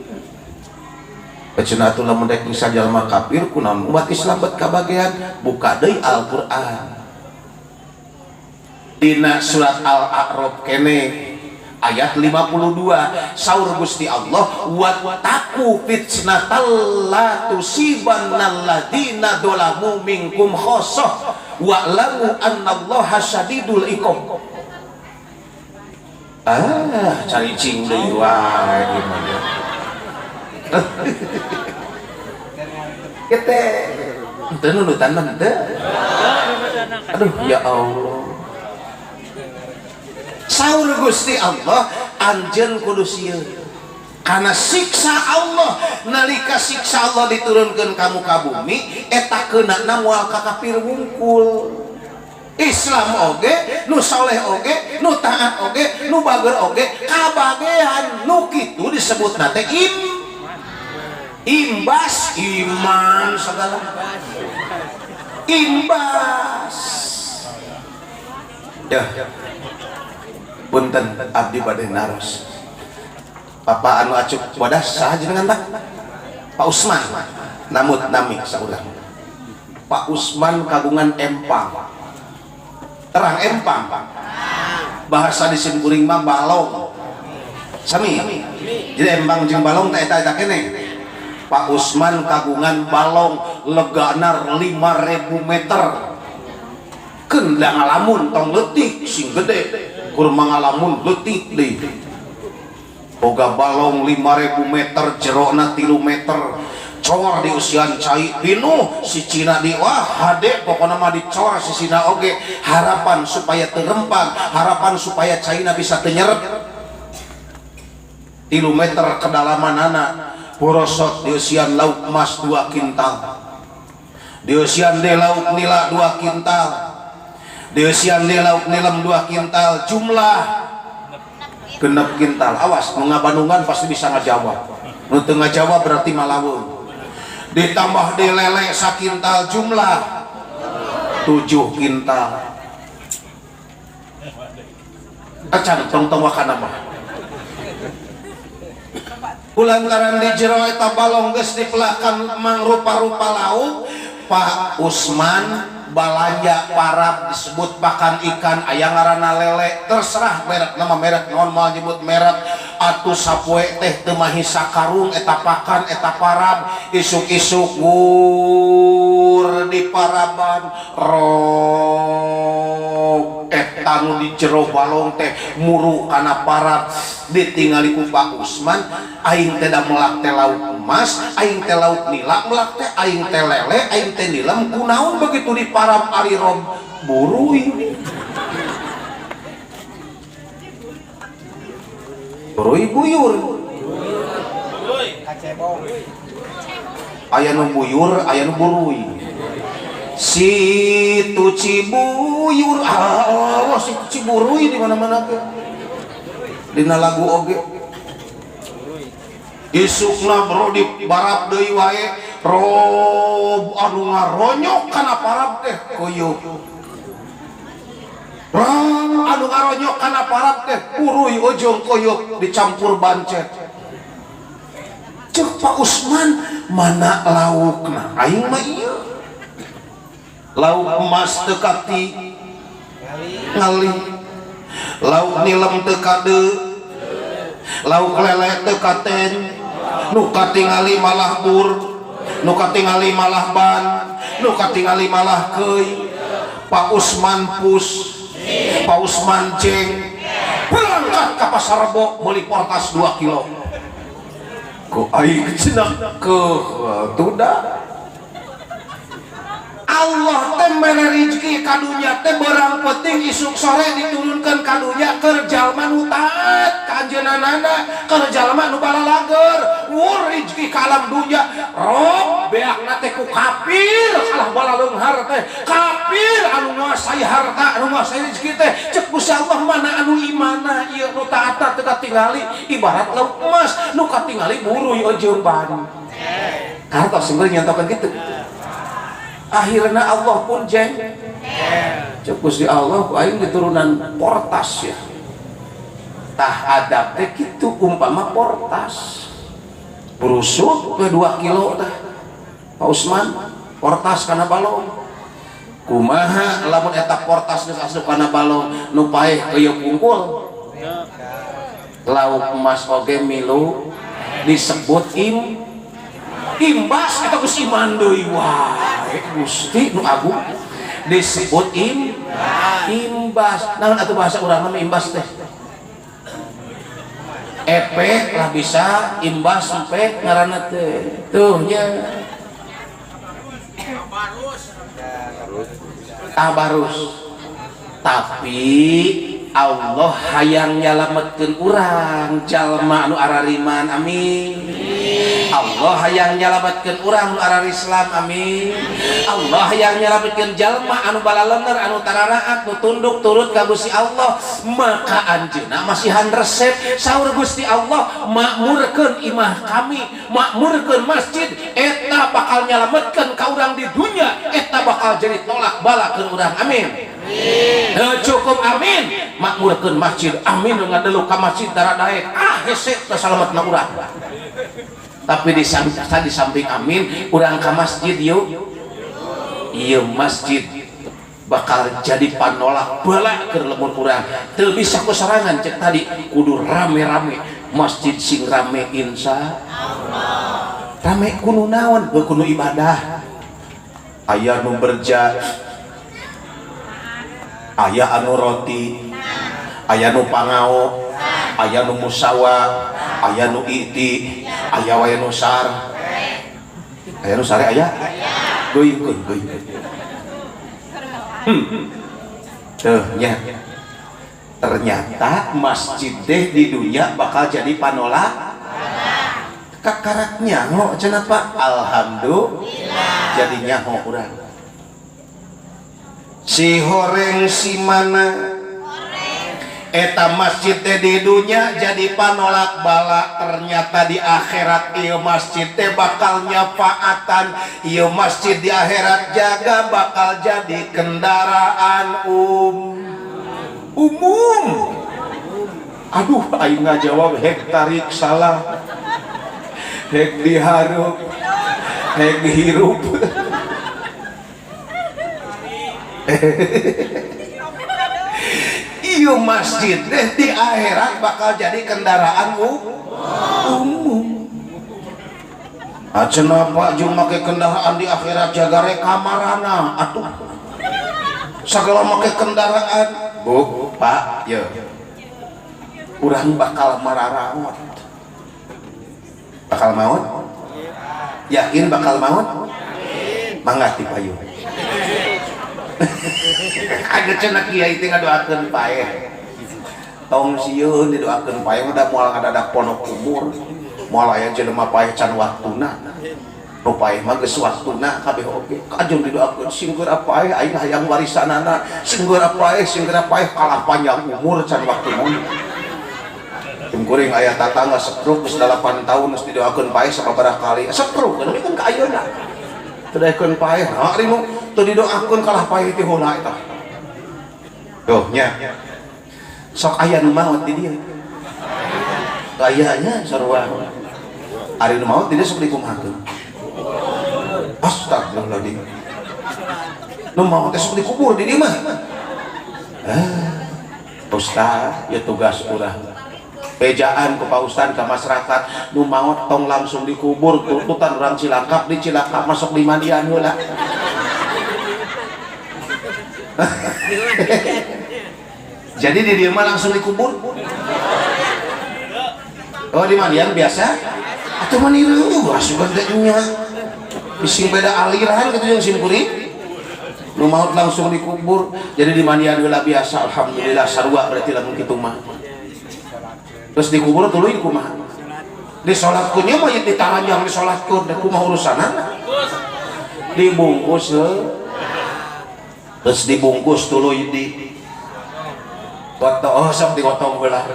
Cenah atuh lamun rek nyiksa jelema kafir kunaon umat Islam bet kabagean? Buka deui Al-Qur'an. Dina surat Al-A'raf kene ayat 52 saur Gusti Allah wattaqu fitnatal la tusibannal ladina dzalamu minkum khassah wa'lamu annallaha syadidul iqab. Ah, cari cing deui wae ieu mah. Kita teu nundutan mah teu. Aduh ya Allah. Saur Gusti Allah anjeun kudu sieun karena siksa Allah. Nalika siksa Allah diturunkeun ka muka bumi eta keunana moal ka kafir wungkul. Islam oge, nu soleh oge, nu taat oge, nu bager oge, kabagean nu kitu disebutna teh imbas iman segala imbas. Ya punten abdi bade naros. Papa anu acuk bodas saha jenengan tah? Pak Usman. Namut nami saurang. Pak Usman kagungan empang. Terang empang. Bahasa di simkuring mah balong. Sami. Jadi empang jeung balong teh eta eta keneh. Pak Usman kagungan balong legana 5000 meter. Keun da ngalamun tong leutik sing gede. Kurma ngalamun leutik deui. Boga balong 5000 meter jerona 3 meter. Cor di usian cai pinuh si Cina di wah hade pokona mah dicor si Cina oge. Harapan supaya terempang, harapan supaya China bisa tenyerep. 3 meter kedalamanana borosot di usian lauk emas 2 kintal. Di usian de lauk nila 2 kintal. Di usian de lauk nilem 2 kintal, jumlah 6 kintal. Awas, nu ngabandungan pasti bisa ngajawab. Nu teu ngajawab berarti malaweung. Ditambah de lele sakintal, jumlah 7 kintal. Acan tong-tong wakana mah. Kulantaran di jero eta balong geus dipelakan mangrupa-rupa lauk, Pak Usman balanja parab disebut pakan ikan aya ngaranna lele, terserah merek nama merek naon moal nyebut merek. Atuh sapoe teh teu mahi sakarung eta pakan eta parab, isuk-isuk wur di paraban rob eta nu di jero balong teh muru kana parab. Ditingali ku Pak Usman, aing teh da melak teh lauk emas, aing teh lauk nila melak teh, aing teh lele, aing teh nilem, kunaon begitu di parab ari rob buruy. Buruy buyur. Aya nu buyur, aya nu buruy. Situ Cibuyur, ah, situ Ciburuy di mana-mana teh. Dina lagu oge. Isukna bro di barap deui wae, rob anu ngaronyok kana parab teh koyok. Rob anu ngaronyok kana parab teh puruy ojong koyok dicampur bancet. Cek Pak Usman, mana laukna? Aing mah ieu. Lauk emas teu kati ngali, lauk nilem teu kade, lauk lele teu katen, nu katingali malah bur, nu katingali malah ban, nu katingali malah keui. Pak Usman pus, Pak Usman jeng, berangkat ka Pasar Rebo meuli portas 2 kilo. Ku aing cenah ke tuda. Allah teh mere rezeki ka dunya teh berang penting isuk sore diturunkan ka dunya keur jalma nu taat ka anjeunna, keur jalma nu balalager. Wur rezeki ka alam dunya rob beakna teh ku kafir kalah balaleunghar teh kafir anu nguasai harta anu nguasai rezeki teh. Cek Gusti Allah mana anu imana ieu nu taat teh katingali ibarat lauk emas nu katingali buruy jeung ban. Kartos seueur nyontokeun kitu. Akhirna Allah pun jeng. Cek Gusti Allah ku aing diturunan portas ya. Tah adab teh kitu umpama portas. Berusuk ke 2 kilo tah. Pak Usman, portas kana balong. Kumaha lamun eta portas geus asup kana balong nu paeh keuyeuh kungkul. Lauk emas oge milu disebut imbas eta geus iman deui wae Gusti nu agung disebut imbas. Naon atuh bahasa urang mah imbas teh? Efek lah bisa imbas sampai ngaranna teh tuh nya tabarus. Tapi Allah hayang nyalametkeun urang jalma anu arariman, amin. Allah hayang nyalametkeun urang anu ararislam, amin. Allah hayang nyalametkeun jalma anu balalener anu tararaat nu tunduk turut ka Gusti Allah, maka anjeunna masihan resep saur Gusti Allah makmurkeun imah kami, makmurkeun masjid, eta bakal nyalametkeun ka urang di dunya, eta bakal jadi tolak bala keur urang, amin. Cukup amin. Makmurkeun masjid, amin ngadeluk ka masjid daradaek, ah hese teu salametna urang. Tapi di samping amin, urang ka masjid yuk. Ieu masjid bakal jadi panolak bala keur lemur urang. Teu bisa ku sorangan cek tadi, kudu rame-rame. Masjid sing rame insya Allah. Rame kudu naon? Kudu ibadah. Aya nu berja, aya anu roti, aya nu pangao, aya nu musawa, aya nu iti, aya wae nu sar, aya nu sare aya, geuingkeun geuingkeun. Tuh nya, ternyata masjid teh di dunia bakal jadi panolak. Kakarak nyaho cenah Pak, alhamdulillah jadi nyaho urang. Si horeng si mana eta masjid teh di dunia jadi panolak bala, ternyata di akhirat ieu masjid teh bakal nyafaatan, ieu masjid di akhirat jaga bakal jadi kendaraan umum. Aduh aing ngajawab hek tarik salah, hek diharup, hek dihirup. Ieu masjid teh di akhirat bakal jadi kendaraan umum. Cenah Pak jeung make kendaraan di akhirat jaga rek kamarana atuh. Sagala make kendaraan, Bu, Pak, ye. Urang bakal mararaot. Bakal maut? Yakin bakal maut? Mangga ti payun. Ada cenah kiai teh ngadoakeun paeh. Tong sieun didoakeun paeh udah moal ngadadak pondok kubur. Moal aya jelema paeh can waktuna. Nu paeh mah geus waktuna kabeh oge. Kajeng didoakeun sing geura paeh aing hayang warisanana, sing geura paeh, sing geura paeh kalah panjang umur can waktuna. Tim kuring aya tatangga stroke geus 8 tahun geus didoakeun paeh sababaraha kali. Stroke kan ka ayeuna. Teu daekeun paeh, nah ari nu teu didoakeun kalah paeh ti heula eta. Tuh nya. Sok aya nu maot di dieu. Kayanya sarua. Ari nu maot di dieu sok dikumahakeun. Astagfirullahaladzim. Nu maot teh sok dikubur di dieu mah. Ustaz, ya tugas urang. Bejaan ke Pak Ustad ke masyarakat nu maot tong langsung dikubur, tuntutan orang Cilangkap di Cilangkap masuk di mandian heula. Jadi di dieu mah langsung dikubur. Oh di mandian biasa? Atuh mah niru asupan teh nya. Bising beda aliran gitu jeung simkuring. Nu maot langsung dikubur. Jadi di mandian heula biasa, alhamdulillah sarua berarti lamun kitu mah. Terus dikubur tuluy kumaha? Disolatkeun nya mayit ditaranjang disolatkeun da kumaha urusanana? Dibungkus terus dibungkus tuluy di gotong, oh sok digotong heula.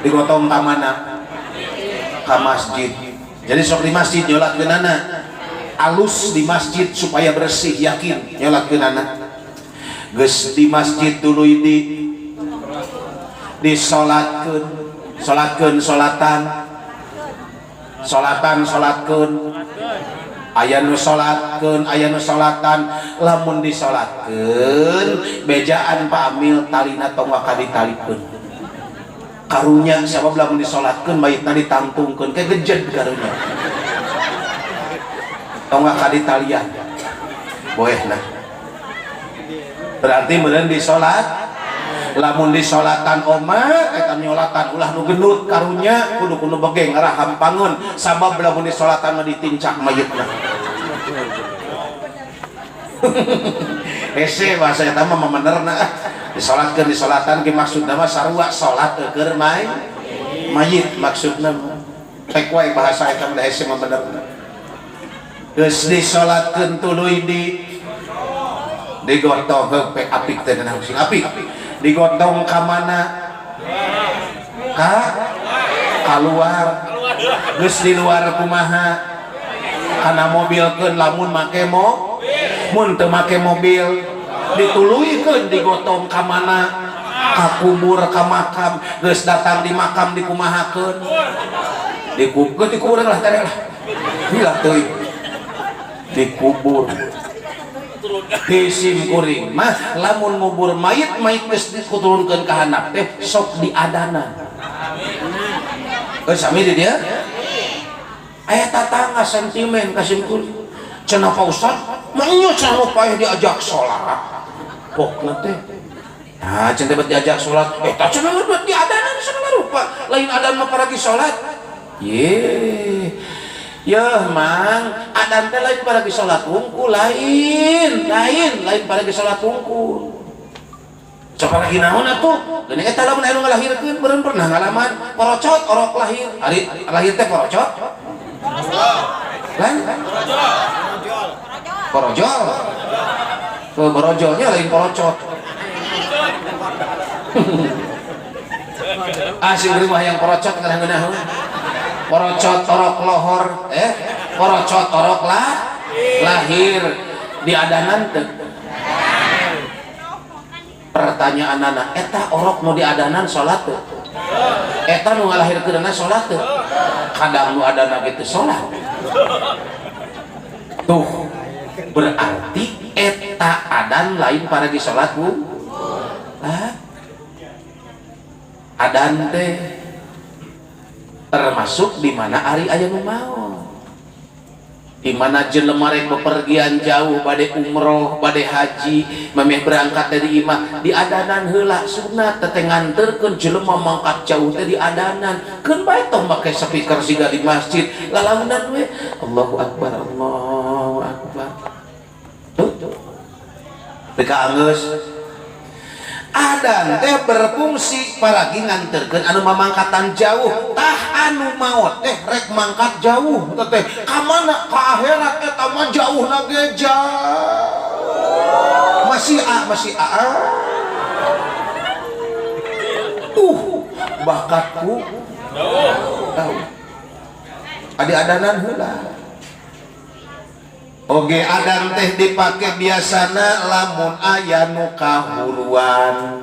Digotong ka mana? Ka masjid. Jadi sok di masjid nyolatkeunana. Alus di masjid supaya bersih yakin nyolatkeunana. Geus di masjid tuluy di disolatkeun, solatkeun solatan. Solatan solatkeun. Aya nu salatkeun, aya nu salatan. Lamun disolatkeun bejaan Pak Amil talina tong waka ditalikeun. Karunya sabab lamun disolatkeun mayitna ditangtungkeun ke gejed karunya. Tong waka ditalian. Boehna. Berarti meureun disolat. Lamun disolatan oma eta nyolatan ulah nu gendut karunya kudu kudu begeng ngarah hampangeun sabab lamun disolatan mah ditincak mayitna. Hese bahasa eta mah memenerna disolatkeun disolatan ge maksudna mah sarua salat keur mayit maksudna mah. Tek wae bahasa eta mah hese mah benerna. Geus disolatkeun tuluy di digotong heuh pek apik teh naon sing apik. Digotong ka mana? Ka keluar. Geus di luar kumaha? Kana mobilkeun lamun make mo, mun teu make mobil dituluykeun digotong ka mana? Ka kubur, ka makam. Geus datang di makam dikumahakeun? Dikubur, dikubur lah teh lah. Gila teuing. Dikubur. Disim kuring mah lamun ngubur mayit mayit geus dikuturunkeun ka handap teh sok diadanan. Sami di dia? Aya tatangga sentimen ka sim kuring. Cenah Pak Ustad, mah nya cenah nu paeh diajak salat. Pokna teh. Nah, cenah teh diajak salat, eta cenah bet diadanan sagala rupa. Lain adan mah paragi salat. Ye. Yeuh mang, adan teh lain paragi salat wungkul, lain, lain, lain paragi salat wungkul. Coba lagi naon atuh? Geuning eta lamun anu ngalahirkeun meureun pernah ngalaman porocot orok lahir. Ari lahir teh porocot? Lain? Porojol. Tuh borojolnya lain porocot. Ah sing rumah yang porocot ngeunah-ngeunaheun. Porocot orok lohor, porocot orok lah lahir di adanan teu. Pertanyaan anak, eta orok nu diadanan salat teu? Eta nu ngalahirkeunana salat teu? Kadang nu adana gitu salat. Tuh, berarti eta adan lain paragi salat bu. Lah. Adan teh termasuk di mana ari aya nu maot. Di mana jelema rek bepergian jauh bade umroh, bade haji, memeh berangkat dari imah diadanan heula sunat teh nganterkeun jelema mangkat jauh teh diadanan. Keun bae tong make speaker siga di masjid, lalaunan we Allahu akbar, Allahu akbar. Tuh. Teu anggeus. Adan teh berfungsi paragi nganterkeun anu mamangkatan jauh. Tah anu maot teh rek mangkat jauh teh ka mana? Ka akhirat eta mah jauhna ge jauh. Masih a, masih a. Bakatku jauh. Adi adanan heula. Oge adan teh dipake biasana lamun aya nu kahuruan.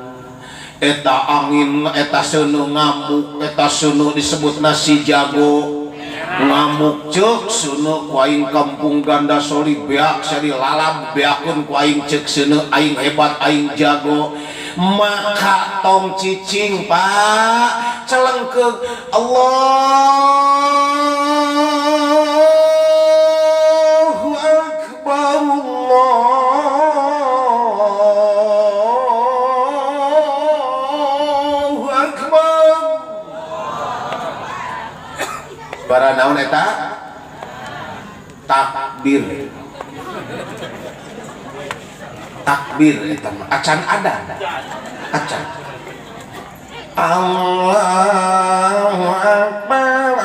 Eta angin, eta seuneu ngamuk, eta seuneu disebutna si jago. Ngamuk ceuk seuneu ku aing kampung Gandasoli beak sari lalab beakeun ku aing ceuk seuneu aing hebat aing jago. Maka tong cicing Pak, celengkeung Allahu Akbar, Allahu Akbar. Bara naon eta? Takbir. Takbir eta mah acan ada. Acan. Allahu Akbar,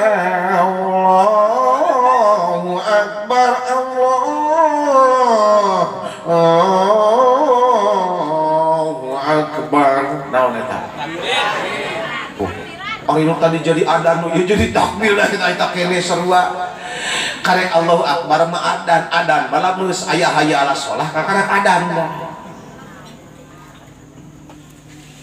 Allahu Akbar, Allahu Akbar. Naon eta? Oh, ari nu tadi jadi adan nu ieu jadi takbir lah eta eta kene sarua. Karek Allahu Akbar mah adan, adan malah geus aya hayya ala sholah kakarak adan dah.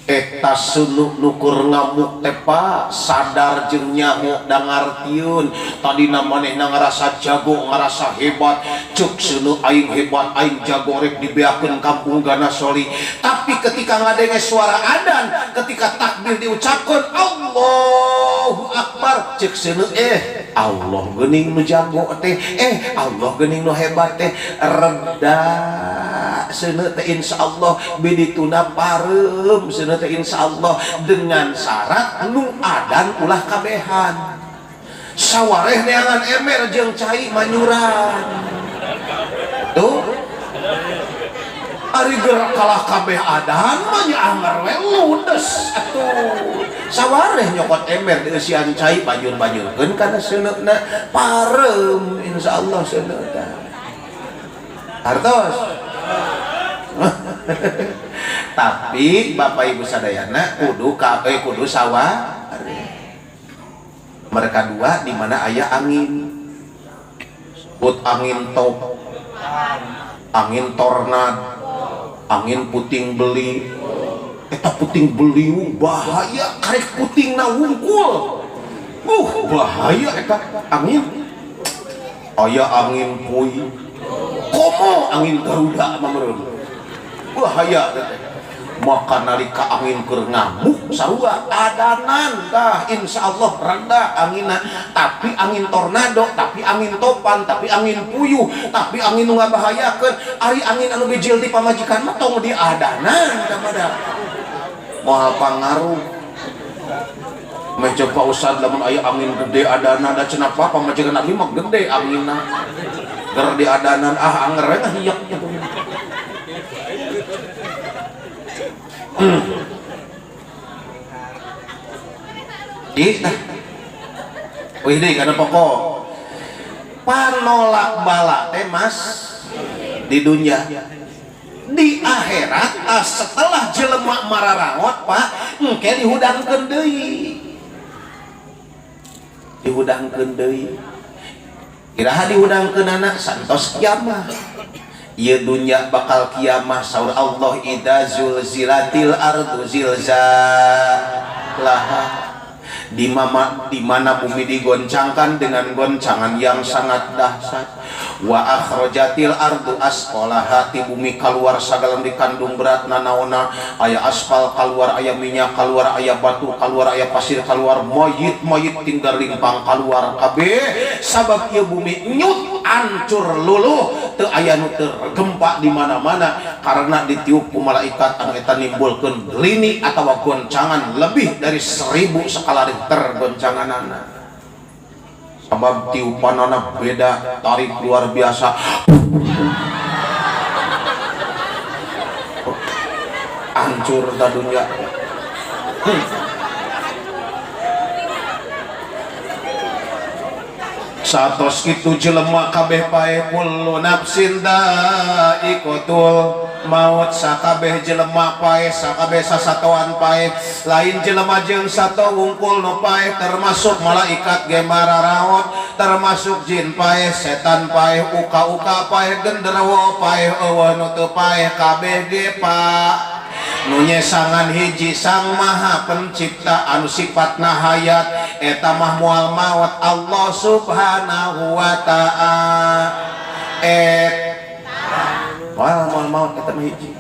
Eta seuneu nukur ngamuk teh Pak, sadar jeung nyaho da ngartieun. Tadina manehna ngarasa jago, ngarasa hebat. Ceuk seuneu aing hebat, aing jago rek dibeakeun kampung Ganasoli. Tapi ketika ngadenge suara adan, ketika takbir diucapkeun Allahu Akbar, ceuk seuneu Allah geuning nu jago teh, Allah geuning nu hebat teh, reda seuneu teh insyaallah bidituna pareum seuneu teh insyaallah, dengan syarat nu adan ulah kabehan. Sawareh neangan ember jeung cai manyuran. Tuh. Ari gerak kalah kabeh adan mah nya anger we ludes atuh. Sawareh nyokot ember dieusian cai banjur-banjurkeun kana seuneuna pareum insyaallah seuneu teh. Hartos. Tapi Bapak Ibu sadayana kudu kudu sawah. Mereka dua di mana aya angin. Sebut angin top, angin tornad, angin puting beli. Eta puting beliung bahaya, karek putingna wungkul. Bahaya eta angin. Aya angin pui. Komo angin Garuda mah meureun. Bahaya teh. Maka nalika angin keur ngamuk sarua adanan tah insyaallah reda anginna. Tapi angin tornado, tapi angin topan, tapi angin puyuh, tapi angin nu ngabahayakeun. Ari angin anu bijil di pamajikan mah tong diadanan tah pada. Moal pangaruh. Meh ceuk Pak Ustad lamun aya angin gede adanan da cenah apa pamajikan abdi mah gede anginna. Ger diadanan ah anger we ngahiyak nya. Ih, wih deh karena pokok panolak bala teh mas di dunia, di akhirat setelah jelema mararawat Pak, engke dihudangkeun deui, dihudangkeun deui. Iraha dihudangkeunana santos kiamah. Ieu dunya bakal kiamah saur Allah idza zulzilatil ardu zilzalaha. Di mana bumi digoncangkan dengan goncangan yang sangat dahsyat. Wa akhrajatil ardu asqalaha, ti bumi keluar sagala dikandung berat nanaona, aya aspal keluar, aya minyak keluar, aya batu keluar, aya pasir keluar, mayit-mayit tinggal limpang keluar kabeh. Sabab ieu bumi nyut ancur luluh, teu aya nu tergempa di mana-mana karena ditiup ku malaikat anu eta nimbulkeun lini atawa goncangan lebih dari 1000 skala Richter goncanganana. Sabab tiupanana beda, tarik luar biasa. Hancur ta dunia. Satos kitu jelema kabeh pae kullu nafsin dha'iqatul maut, sakabeh jelema pae, sakabeh sasatoan pae, lain jelema jeung sato wungkul nu pae, termasuk malaikat ge mararaot, termasuk jin pae, setan pae, uka-uka pae, genderuwo pae, eueuh nu teu pae, kabeh ge pa nu nyesangan hiji Sang Maha Pencipta anu sifatna hayat, eta mah moal maot Allah Subhanahu wa ta'ala. Moal maot eta mah hiji.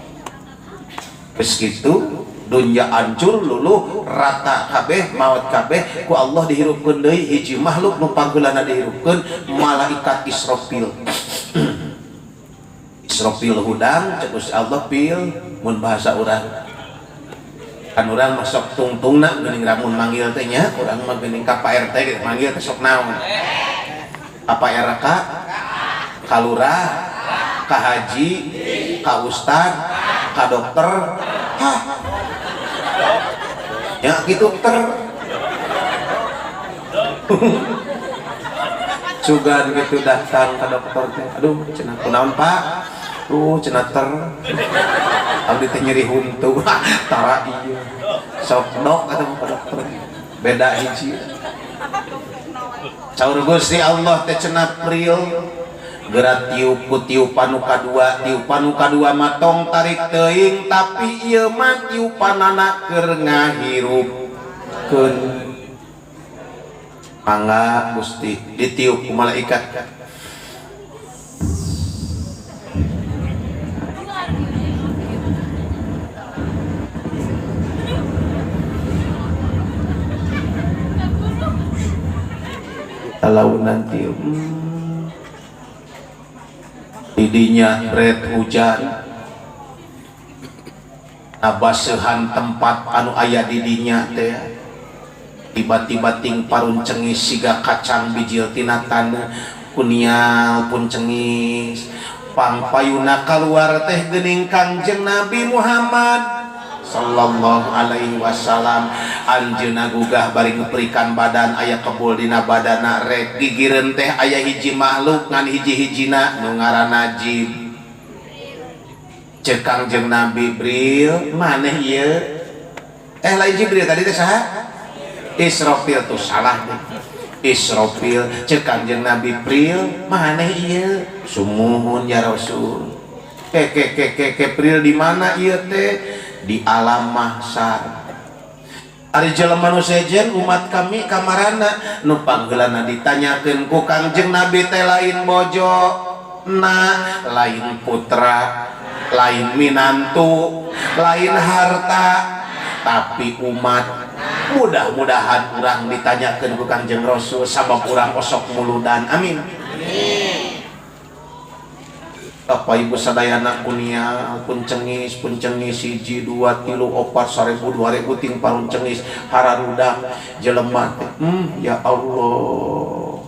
Geus kitu dunya hancur luluh rata kabeh maot kabeh ku Allah dihirupkeun deui hiji makhluk nu panggeulana dihirupkeun malaikat Israfil. Israfil hudang cek Gusti Allah pil mun bahasa urang kan urang masuk tungtungna geuning lamun manggil teh nya urang mah geuning ka Pak RT gitu manggil teh sok naon ka Pak RK ka lurah ka haji ka ustad ka dokter hah ya kitu ter sugan gitu datang ka dokter teh aduh cenah kunaon Pak cenah ter abdi teh nyeri huntu tara ieu sok dok atau ka dokter beda hiji Saur Gusti Allah teh cenah Pril geura tiup ku tiupan nu kadua, tiupan nu kadua mah tong tarik teuing tapi ieu mah tiupanana keur ngahirupkeun. Mangga Gusti ditiup ku malaikat. Kalau nanti didinya red hujan abasehan tempat anu aya didinya teh tiba-tiba ting parun cengis siga kacang bijil tina taneuh kunial pun cengis pangpayuna kaluar teh geuning Kangjeng Nabi Muhammad sallallahu alaihi wasallam. Anjeunna gugah bari ngeperikan badan aya kebul dina badana rek gigireun teh aya hiji makhluk ngan hiji-hijina nu ngaranna Jib. Ceuk Kangjeng Nabi, Bril maneh ieu? Lain Jibril tadi teh saha? Israfil tuh salah deh. Israfil. Ceuk Kangjeng Nabi, Pril maneh ieu? Sumuhun ya Rasul. Ke ke ke ke ke Pril di mana ieu teh? Di alam mahsyar. Ari jelema nu sejen umat kami kamarana nu panggeulana ditanyakeun ku Kangjeng Nabi teh lain bojo na, lain putra, lain minantu, lain harta, tapi umat. Mudah-mudahan urang ditanyakeun ku Kangjeng Rasul sabab urang osok muludan. Amin. Bapak Ibu sadayana kunia pun cengis 1 2 3 4 1000 2000 ting parun cengis hararudang jelema teh. Ya Allah.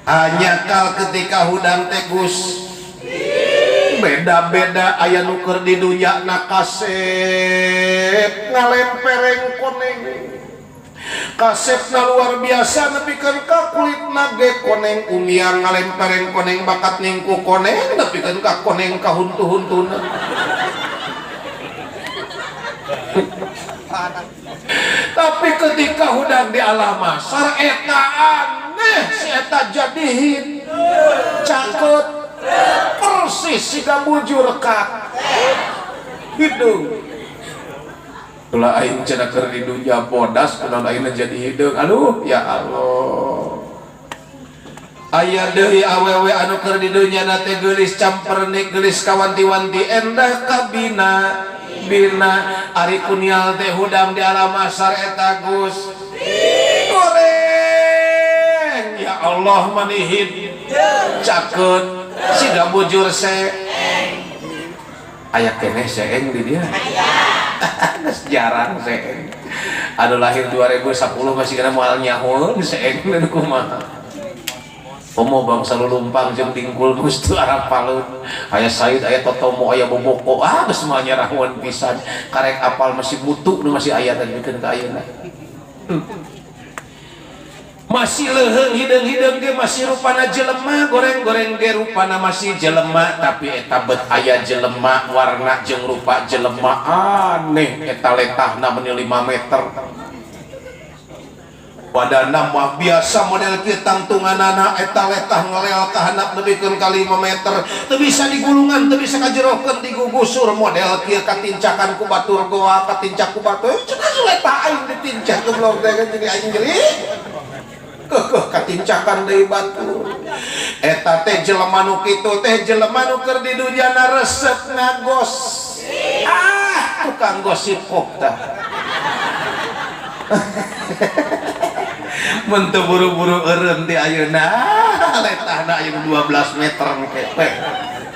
Hanya kal ketika hudang teh Gus beda-beda aya nu keur di dunya na kasep ngalempereng koneng. Kasepna luar biasa nepikeun ka kulitna ge koneng umiang ngalempereng koneng bakat ningku koneng nepikeun ka koneng ka huntu-huntuna. Tapi ketika hudang di alam mahsyar eta aneh si eta jadi hid cakut persis siga bujur ka hidung. Ulah aing cenah keur di dunya bodas kunaon aingna jadi hideung. Aduh ya Allah. Aya deui awewe anu keur di dunya na teh geulis campernik geulis kawanti-wanti endah kabina bina ari kunial teh hudang di alam mahsyar eta Gus goreng ya Allah manihid cakeut siga bujur se aya keneh seeng di dia. Geus jarang seeng. Anu lahir 2010 masih kena moal nyahoeun seeng dan kumaha. Komo bangsa lulumpang jeung dingkul geus teu arapaleun. Aya Said, aya Totomo, aya Boboko, ah geus moal nyarahoan pisan. Karek apal masih mutu nu masih aya tadi bikeun ka ayeuna. Masih leuheung hideung-hideung ge masih rupana jelema, goreng-goreng ge rupana masih jelema, tapi eta bet aya jelema warna jeung rupa jelema aneh eta letahna meuni 5 meter. Badanna mah biasa model kieu tangtunganana eta letah ngelel ka handap nepikeun ka 5 meter, teu bisa digulungan, teu bisa kajerokeun digugusur model kieu katincakan ku batur goa, katincak ku batur, cenah letah aing ditincak goblok teh jadi aing nyeri. Kekeh katincakan deui batur. Eta teh jelema nu kitu teh jelema nu keur di dunyana resep ngagos. Ah, tukang gosip kok tah. Mun teu buru-buru eureun ti ayeuna, letahna ayeuna 12 meter kepe.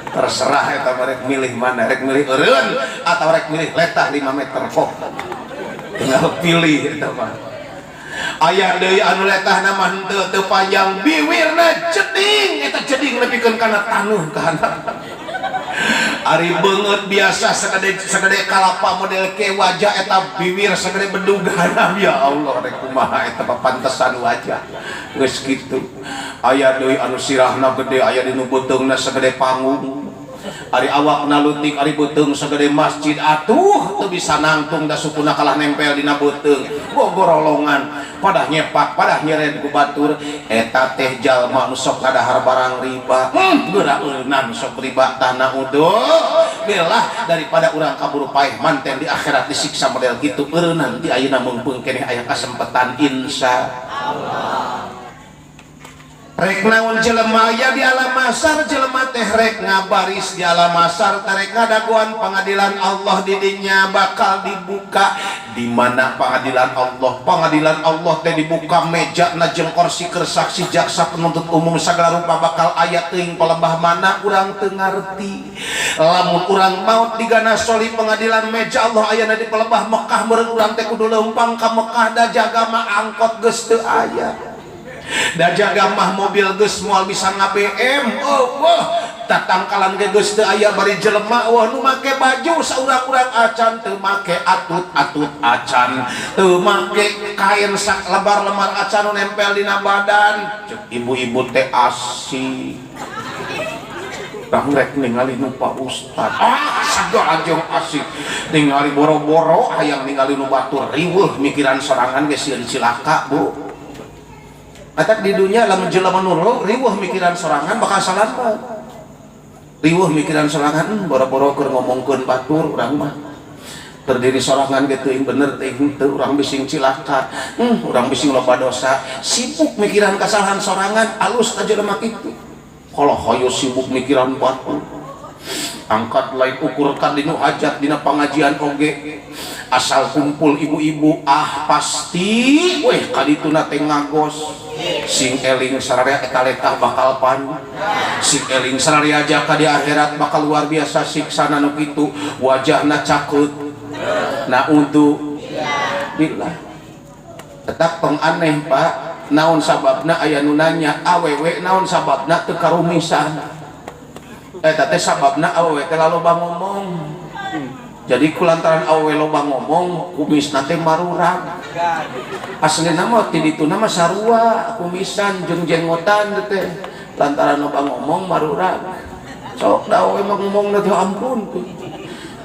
Terserah eta mah rek milih mana, rek milih eureun atau rek milih letah 5 meter kok. Tinggal pilih eta mah. Aya deui anu letahna mah henteu teu panjang biwirna jeding eta jeding nepikeun kana taneuh ka handap. Ari beungeut biasa sagede kalapa model ke wajah eta biwir sagede bedugana ya Allah rek kumaha eta papantesan wajah geus kitu. Aya deui anu sirahna gede aya dinu beuteungna sagede panggung. Ari awakna leutik ari beuteung sagede masjid atuh teu bisa nangtung da sukuna kalah nempel dina beuteung. Gogorolongan padah nyepak padah nyered ku batur eta teh jalma nu sok ngadahar barang riba. Geura eunan sok riba tah naudzubillah daripada urang kaburu paeh manten di akhirat disiksa model kitu eureunnan di ayeuna meungpeung keneh aya kasempetan insya Allah. Rek naon jelema aya di alam masar jelema teh rek ngabaris di alam masar tarek ngadaguan pengadilan Allah di dinya bakal dibuka. Di mana pengadilan Allah? Pengadilan Allah teh dibuka meja na jeung kursi keur saksi jaksa penuntut umum sagala rupa bakal aya teuing palembah mana urang teu ngarti. Lamun urang maot digana soli pengadilan meja Allah ayana di palembah Mekah meureun urang teh kudu leumpang ka Mekah da jaga mah angkot geus teu aya. Da jaga mah mobil geus moal bisa nga-BM. Oh, wah, tatangkalan ge geus teu aya bari jelema wah nu make baju saurang-urang acan teu make atut-atut acan, teu make kain sak lebar-lemar acan nu nempel dina badan. Cek ibu-ibu teh asik. Bang rek ningali nu Pak Ustad. Ah, sagala jeung asik. Ningali boro-boro hayang ningali nu batur riweuh mikiran sorangan ge sieun cilaka, Bu. Atak di dunia lamun jelema nu riweuh mikiran sorangan bakal salamet. Riweuh mikiran sorangan boro-boro keur ngomongkeun batur urang mah. Terdiri sorangan ge teuing bener teuing teu urang bising cilaka. Urang bising loba dosa. Sibuk mikiran kasalahan sorangan alus ka jelema kitu. Kalau hayo sibuk mikiran batur. Angkat lain ukur kan dinu hajat dina pangajian oge. Asal kumpul ibu-ibu ah pasti weh kadituna teh ngagos. Sing eling sararea eta letah bakal pan. Sing eling sararea jaka di akhirat bakal luar biasa siksana nu kitu wajahna cakut. Naudzu billah. Tetap tong aneh Pak, naon sababna aya nu nanya awewe naon sababna teu karumisan. Eta teh sababna awewe teh loba ngomong. Jadi kulantaran awewe loba ngomong kumisna teh marurag. Aslina mah ti dituna mah sarua kumisan jeung jenggotan teh. Lantaran loba ngomong marurag. Sok da awewe mah ngomongna teh ampun.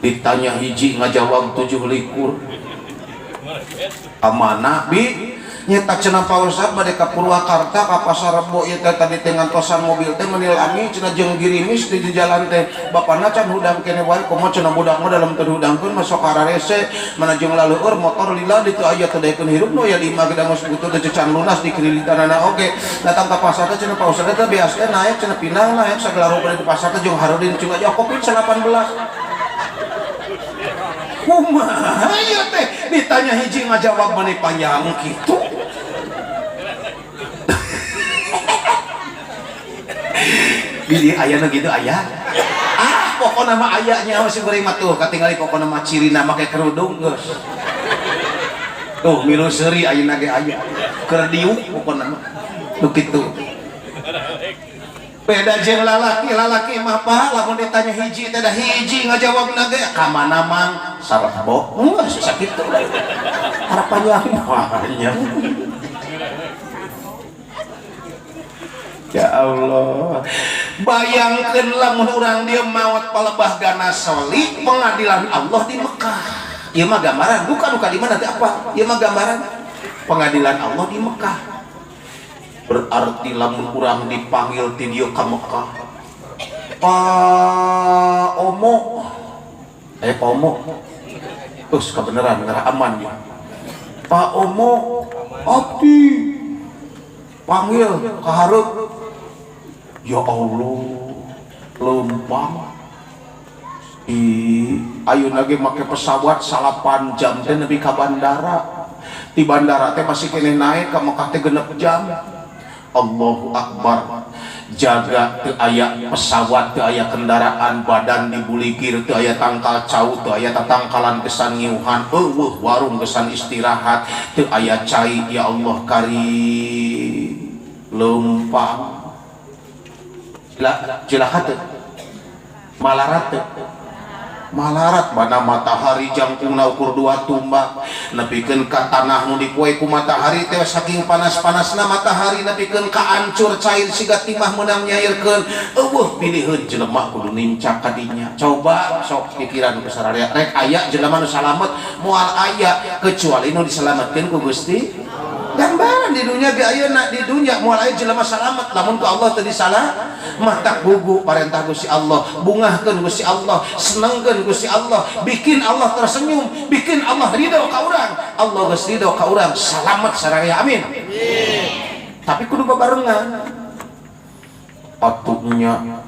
Ditanya hiji ngajawab 7 likur. Amanah bi nyeta cenah Pak Ustad bade ka Purwakarta ka Pasar Rebo ieu teh tadi teh ngantosan mobil teh menilangi cenah jeung girimis di jalan teh bapana can hudang kene wae komo cenah budak mah dalam teu hudangkeun masuk kararese mana jeung laleueur motor lila ditu aya teu daekeun hirup nu aya 5 gedang geus butuh teh can lunas dikrilitana oge datang ka pasar teh cenah Pak Ustad teh biasa naik cenah pindah naik sagala rupa di pasar teh jeung hareudeun cing aja Covid 19. Kumaha ieu teh ditanya hiji ngajawab meni panjang kitu. Bilih ayana gitu aya. Ah pokona mah aya nya si goreng mah tuh katingali pokona mah cirina make kerudung geus. Tuh milu seuri ayeuna ge aya. Keur diuk pokona mah. Nu kitu. Beda jeung lalaki, lalaki mah Pak lamun ditanya hiji teh da hiji ngajawabna ge ka mana mang sarebo. Geus sakitu. Harapannya panjang. Ya Allah. Bayangkeun lamun urang dieu maot palebah gana soli pengadilan Allah di Mekah. Ieu mah gambaran, bukan duka di mana teh apa? Ieu mah gambaran pengadilan Allah di Mekah. Berarti lamun urang dipanggil ti dieu ka Mekah. Pak Omo. Pak Omo. Terus kebenaran ngarah aman ya. Pak Omo abdi panggil ka hareup. Ya Allah, leumpang. Ayeuna ge make pesawat 8 jam teh nepi ka bandara. Di bandara teh masih keneh naik ka Mekah teh 6 jam. Allahu Akbar. Jaga teu aya pesawat, teu aya kendaraan, badan dibuligir, teu aya tangkal cau, teu aya tatangkalan kesan ngiuhan, eueuh warung kesan istirahat, teu aya cai. Ya Allah karim. Leumpang. Cilaka teu? Malarat teu? Malarat mana matahari jangkungna ukur dua tumbak nepikeun ka tanah nu dipoe ku matahari teh saking panas-panasna matahari nepikeun ka ancur cair siga timah meunang nyairkeun eueuh piliheun jelema kudu nincak ka dinya. Coba sok pikiran ku sararea rek aya jelema nu salamet moal aya kecuali nu diselametkeun ku Gusti. Gambaran di dunia ge ayeuna di dunia moal aya jelema salamet lamun ku Allah teu disalah matak gugu parentah Gusti Allah, bungahkeun Gusti Allah, senengkeun Gusti Allah, bikin Allah tersenyum, bikin Allah ridho ka urang. Allah geus ridho ka urang, salamet sararea, amin. Tapi kudu babarengan atunya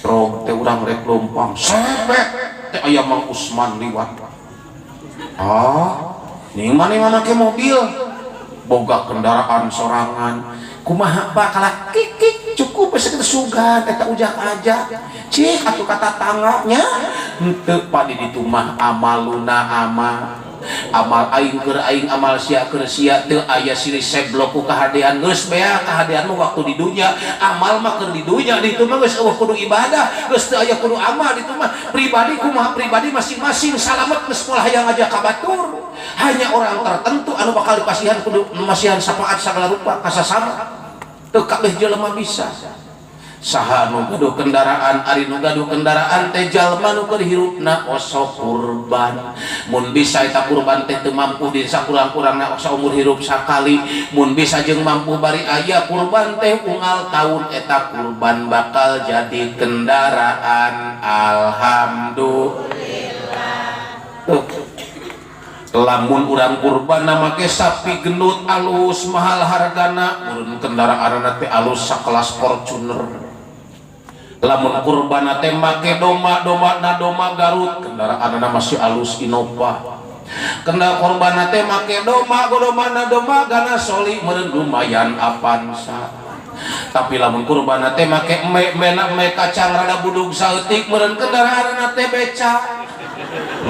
rog teh urang rek lompang sepet teh aya Mang Usman liwat, ah ning mana make mobil boga kendaraan sorangan kumaha Pak kalah kikik cukup geus kitu sugan eta ujak aja cik atuh kata tangganya henteu Pak di ditu mah amaluna amal amal aing keur aing amal sia keur sia teu aya silih seblok ku kahadean geus bea kahadean mah waktu di dunya amal mah keur di dunya di ditu mah geus eueuh kudu ibadah geus teu aya kudu amal di ditu mah pribadi kumaha pribadi masing-masing salamet geus moal hayang aja ka batur. Hanya orang tertentu anu bakal dipasihan kudu masihan syafaat sagala rupa kasasama teu kabeh jelema bisa. Saha nu gaduh kendaraan? Ari nu gaduh kendaraan teh jalma nu keur hirupna osok kurban. Mun bisa eta kurban teh teu mampu di sakurang-kurangna saumur hirup sakali, mun bisa jeung mampu bari aya kurban teh unggal taun eta kurban bakal jadi kendaraan. Alhamdulillah. Tuh. Lamun urang kurban make sapi gendut alus mahal hargana urun kendaraanna teh alus sakelas Fortuner. Lamun kurban teh make domba, domba na domba Garut, kendaraanna masih alus Innova. Kena korban teh make domba, domba na domba Ganasoli, meureun lumayan Avanza. Tapi lamun kurban teh make me mena me kacang rada budug saeutik, meureun kendaraanna teh beca,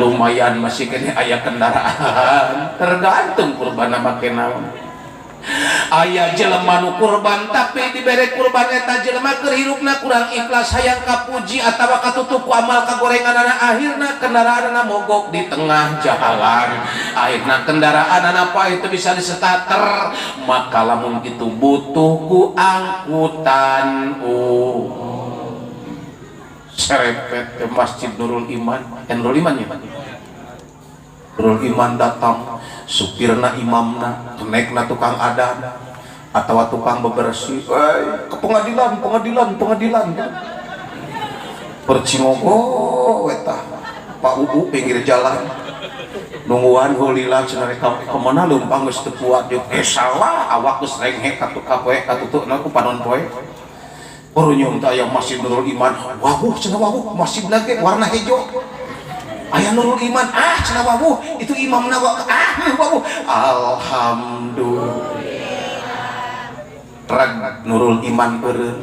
lumayan masih kene aya kendaraan. Tergantung kurban make naon. Aya jelema nu kurban tapi dibere kurban eta jelema keur hirupna kurang ikhlas, hayang kapuji atawa katutup ku amal kagorenganana, akhirna kendaraanana mogok di tengah jalan, akhirna kendaraanana paeh teu bisa disetater. Maka lamun kitu butuh ku angkutan serepet ke Masjid Nurul Iman, Nurul Iman ya, Nurul Iman datang supirna, imamna, kenekna, tukang adan atau tukang bebersih, ke pengadilan, pengadilan, pengadilan percimogo eta Pak UU pinggir jalan nungguan heula cenah rek ka mana leumpang geus teu kuat jeung salah awak geus renghek katuh kapoe katutukna ku panon poe. Korunyum teh aya Masjid Nurul Iman, wawuh cenah, wawuh masjid lagi warna hijau aya Nurul Iman, ah cenah wawuh itu imamna, ah wawuh. Alhamdulillah rag Nurul Iman eureun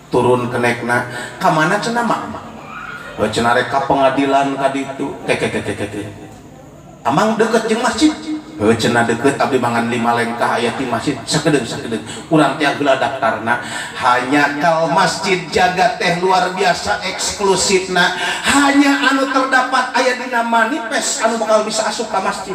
turun kenekna ka mana cenah mak? Oh, cenah rek ka pengadilan ka ditu. Ke ke ke ke ke amang deket jeung masjid? Heuh cenah deket, abdi mangan lima lengkah aya ti masjid sakedeung sakedeung urang teh heula daftarna. Hanya kal masjid jaga teh luar biasa eksklusifna, hanya anu terdapat aya dina manifest anu bakal bisa asup ka masjid,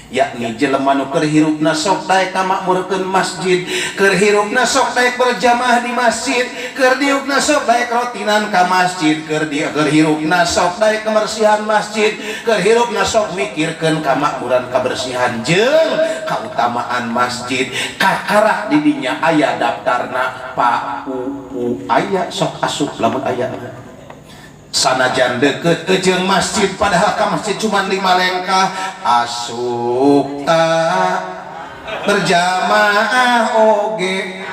yakni jelema nu keur hirupna sok daek ngamakmurkeun masjid, keur hirupna sok daek berjamaah di masjid, keur diukna sok daek rotinan ka masjid, keur dia keur hirupna sok daek kebersihan masjid, keur hirupna sok mikirkeun kamakmuran, kebersihan jeung kautamaan masjid, kakarak di dinya aya daftarna Pak UU aya sok asup lamun aya. Sanajan deket jeung masjid, padahal ka masjid cuma lima lengkah, asup tak berjamaah oge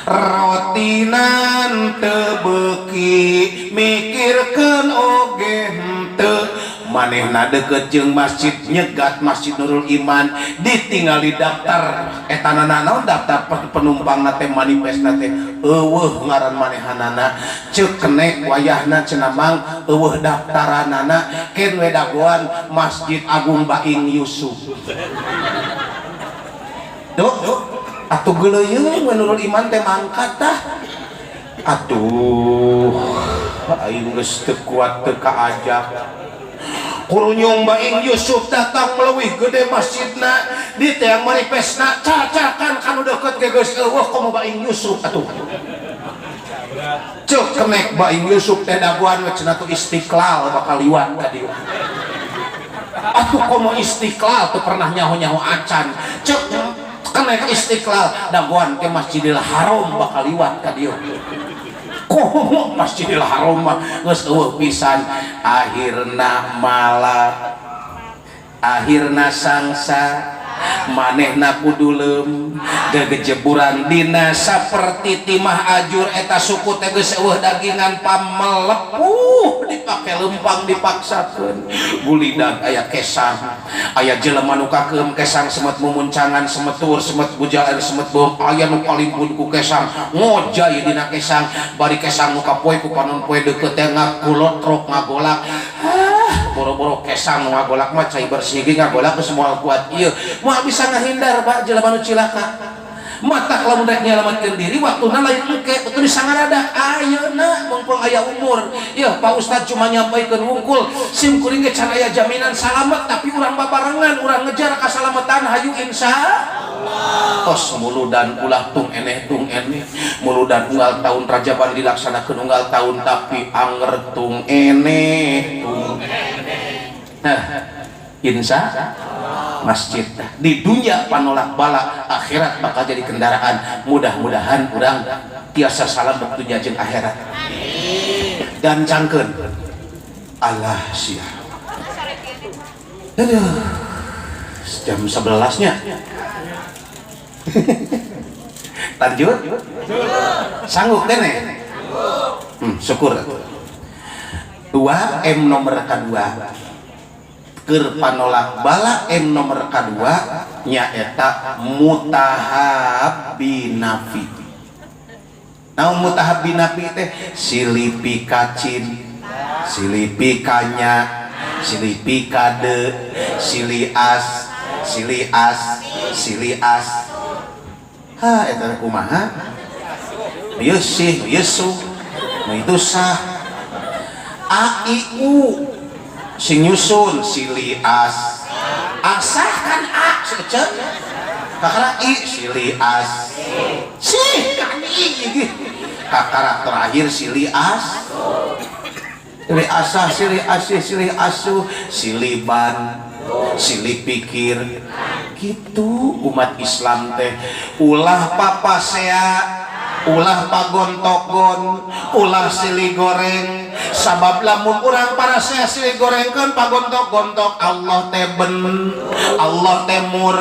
rotinan teu beuki mikirkeun oge henteu. Manehna deket jeung masjid, nyegat Masjid Nurul Iman, ditinggali daftar eta naon daftar penumpang teh manifest teh eueuh ngaran manehanana. Ceuk kenek wayahna cenah mang eueuh daftaranana, keun we dagoan Masjid Agung Baing Yusuf. Duh, atuh geuleuyeung we Nurul Iman teh mangkat tah atuh. Aing geus teu kuat teu kaajak. Kurunyung Baing Yusuf datang melewih gede masjidna di tiang manifestna cacakan kanu deukeut ge geus eueuh komo Baing Yusuf atuh. Cek kenek Baing Yusuf teh dagoan we cenah tuh Istiqlal bakal liwat ka dieu. Atuh komo Istiqlal teu pernah nyaho-nyaho acan. Cek kenek Istiqlal dagoan ke Masjidil Haram bakal liwat ka dieu. Komo Masjidil Haram mah geus eueuh pisan. Akhirna malak, akhirna sangsa, manehna kudu leum gegejeburan dina saperti timah ajur eta suku teh geus eueuh dagingan pamelepuh dipake lempang dipaksakeun gulidag aya kesang aya jelema nu kakeum kesang semet mumuncangan semet tuur semet bujal semet beuheung aya nu kalimpun ku kesang ngojay dina kesang bari kesang nu kapoe ku panon poe deukeut teh ngakulotrok ngagolak boro-boro kesang nu ngagolak mah cai bersih ge ngagolak geus moal kuat ieu moal bisa ngahindar pak jelema nu cilaka matak lamun rek nyelametkeun diri waktuna lain engke betul disangarada ayeuna mumpung aya umur ieu Pak Ustad cuma nyampaikeun wungkul sim kuring ge can aya jaminan salamet tapi urang babarengan urang ngejar kasalametan hayu insya Allah tos muludan ulah tung eneh muludan unggal tahun rajaban dilaksanakeun unggal tahun tapi anger tung eneh tung nah insya masjid di dunia panolak bala akhirat bakal jadi kendaraan mudah-mudahan urang tiasa salam dunia jeung akhirat dan cangkeun Allah sia aduh jam 11 nya lanjut sanggup kene syukur 2 M nomor kedua keur panolak bala M nomor kedua nyaeta mutahabbinafi. Naon mutahabbinafi teh silipi kacin, silipi kanya, silipi kade, sili as, sili as, sili as. Ha eta kumaha? Ieu sih, ieu su. Nu itu sah. A I U sing nyusun sili as asah kan a secet kakara i sili as sih kan i gitu kakara terakhir sili as sili asah sili asih sili asuh sili ban sili pikir gitu umat Islam teh ulah papasea ulah pagontogon ulah sili goreng sabab lamun urang parasea silih gorengkeun pagontok-gontok Allah teh ben Allah teh mur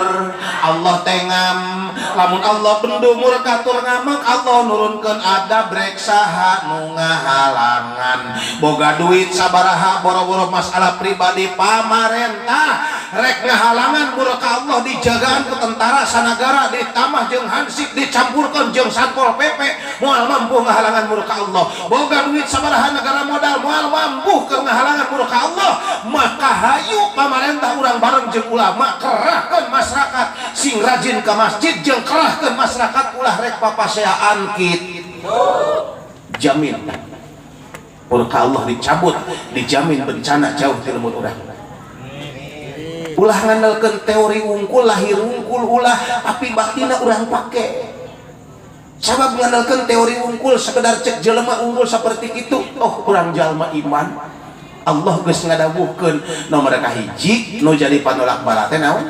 Allah teh ngam lamun Allah bendu mur katur ngamek Allah nurunkeun adab rek saha nu ngahalangan boga duit sabaraha boro-boro masalah pribadi pamarentah rek ngahalangan murka Allah dijagaan ku tentara sanagara ditambah jeung hansip dicampurkeun jeung Satpol PP moal mampu ngahalangan murka Allah boga duit sabaraha negara modal moal mampu keur ngahalangan murka Allah maka hayu pamarentah urang bareng jeung ulama kerahkeun masyarakat sing rajin ka masjid jeung kerahkeun masyarakat ulah rek papaseaan kitu jamin murka Allah dicabut dijamin bencana jauh ti lembut urang ulah ngandalkeun teori wungkul lahir wungkul ulah tapi baktina urang pake sabab ngandalkeun teori wungkul sekedar cek jelema unggul seperti itu oh kurang jalma iman Allah geus ngadawuhkeun nomor kahiji nu jadi panolak bala teh naon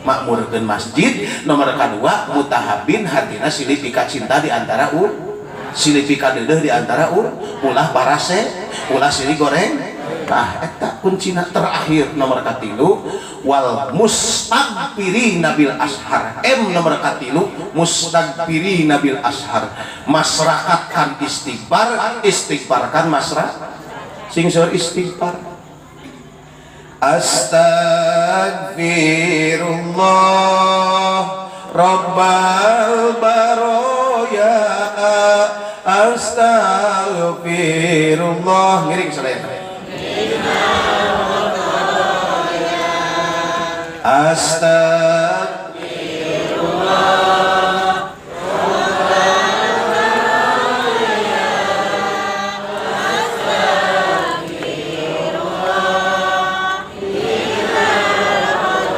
makmurkeun masjid nomor kadua mutahabin hartina silih pika cinta di antara silih pika deudeuh di antara ulah parase ulah silih goreng nah eta kuncina terakhir nomor katilu wal mustagfirina bil ashar M nomor katilu mustagfirina bil ashar masyarakat kan istighfar istighfar kan masyarakat sing seur istighfar astagfirullah rabbal baroya astagfirullah ngiring sadaya astagfirullah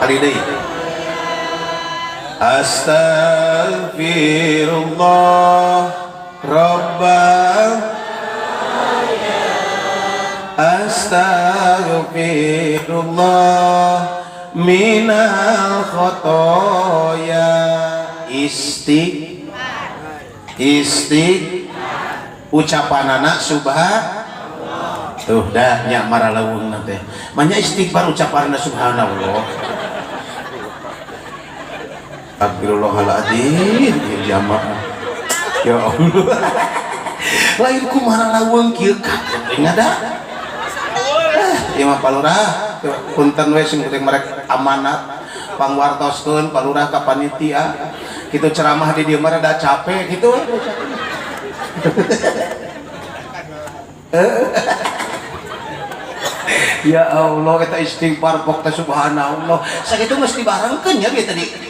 Sakali deui. Astaghfirullah Rabbal astaghfirullah minal khotoya. Istighfar istighfar ucapan anak subha tuh dah nya maralawung teh manya istighfar ucapan subhanallah. Astagfirullahaladzim ya jamaah ya Allah lain ku maralawung kieu kaget ngada ieu mah Palurah punten we sing penting merek amanat pangwartoskeun Palurah ka panitia kitu ceramah di dieu mah rada capek kitu we. Ya Allah kita istighfar pokta subhanallah sakitu geus dibarengkeun nya bieu tadi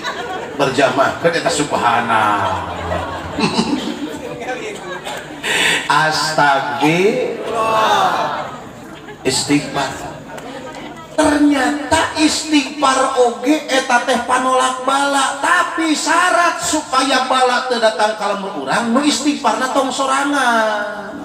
berjamaah kan eta subhanallah. Astagfirullah istighfar. Ternyata istighfar oge eta teh panolak bala, tapi syarat supaya bala teu datang ka lembur urang nu istighfarna tong sorangan,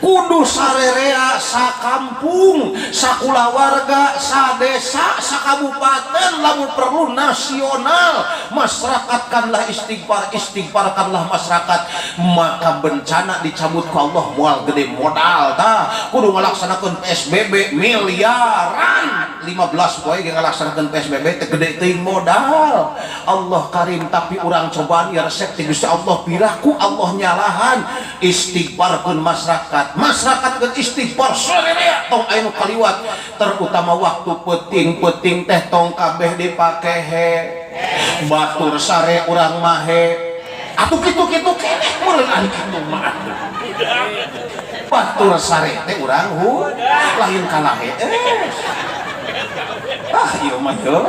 kudu sarerea, sakampung, sakulawarga, sadesa, sakabupaten, lamun perlu nasional. Masyarakatkanlah istighfar, istighfarkanlah masyarakat, maka bencana dicabut ku Allah moal gede modal. Tah kudu ngalaksanakeun PSBB miliaran 15 poe ge ngalaksanakeun PSBB teh gede teuing modal. Allah karim, tapi urang cobaan ya resep ti Gusti Allah piraku Allah nyalahan. Istighfarkeun masyarakat, masyarakat ke istighfar sarerea tong aya nu kaliwat, terutama waktu peuting-peuting teh tong kabeh dipake he batur sare urang mahe atuh kitu-kitu keneh meureun ari kitu mah batur sare teh urang hu lain kalahe ah ieu mah yo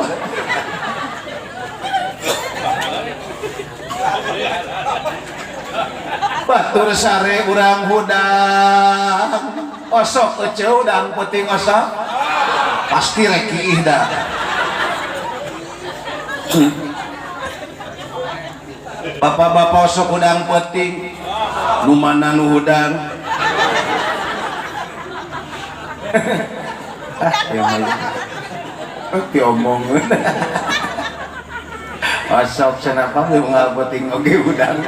batur sare urang hudang osok eceu udang peuting osok pasti rek kiih dah. Bapak-bapak osok hudang peuting nu mana nu hudang ah ya mah diomongeun osok cenah apa unggal peuting oge hudang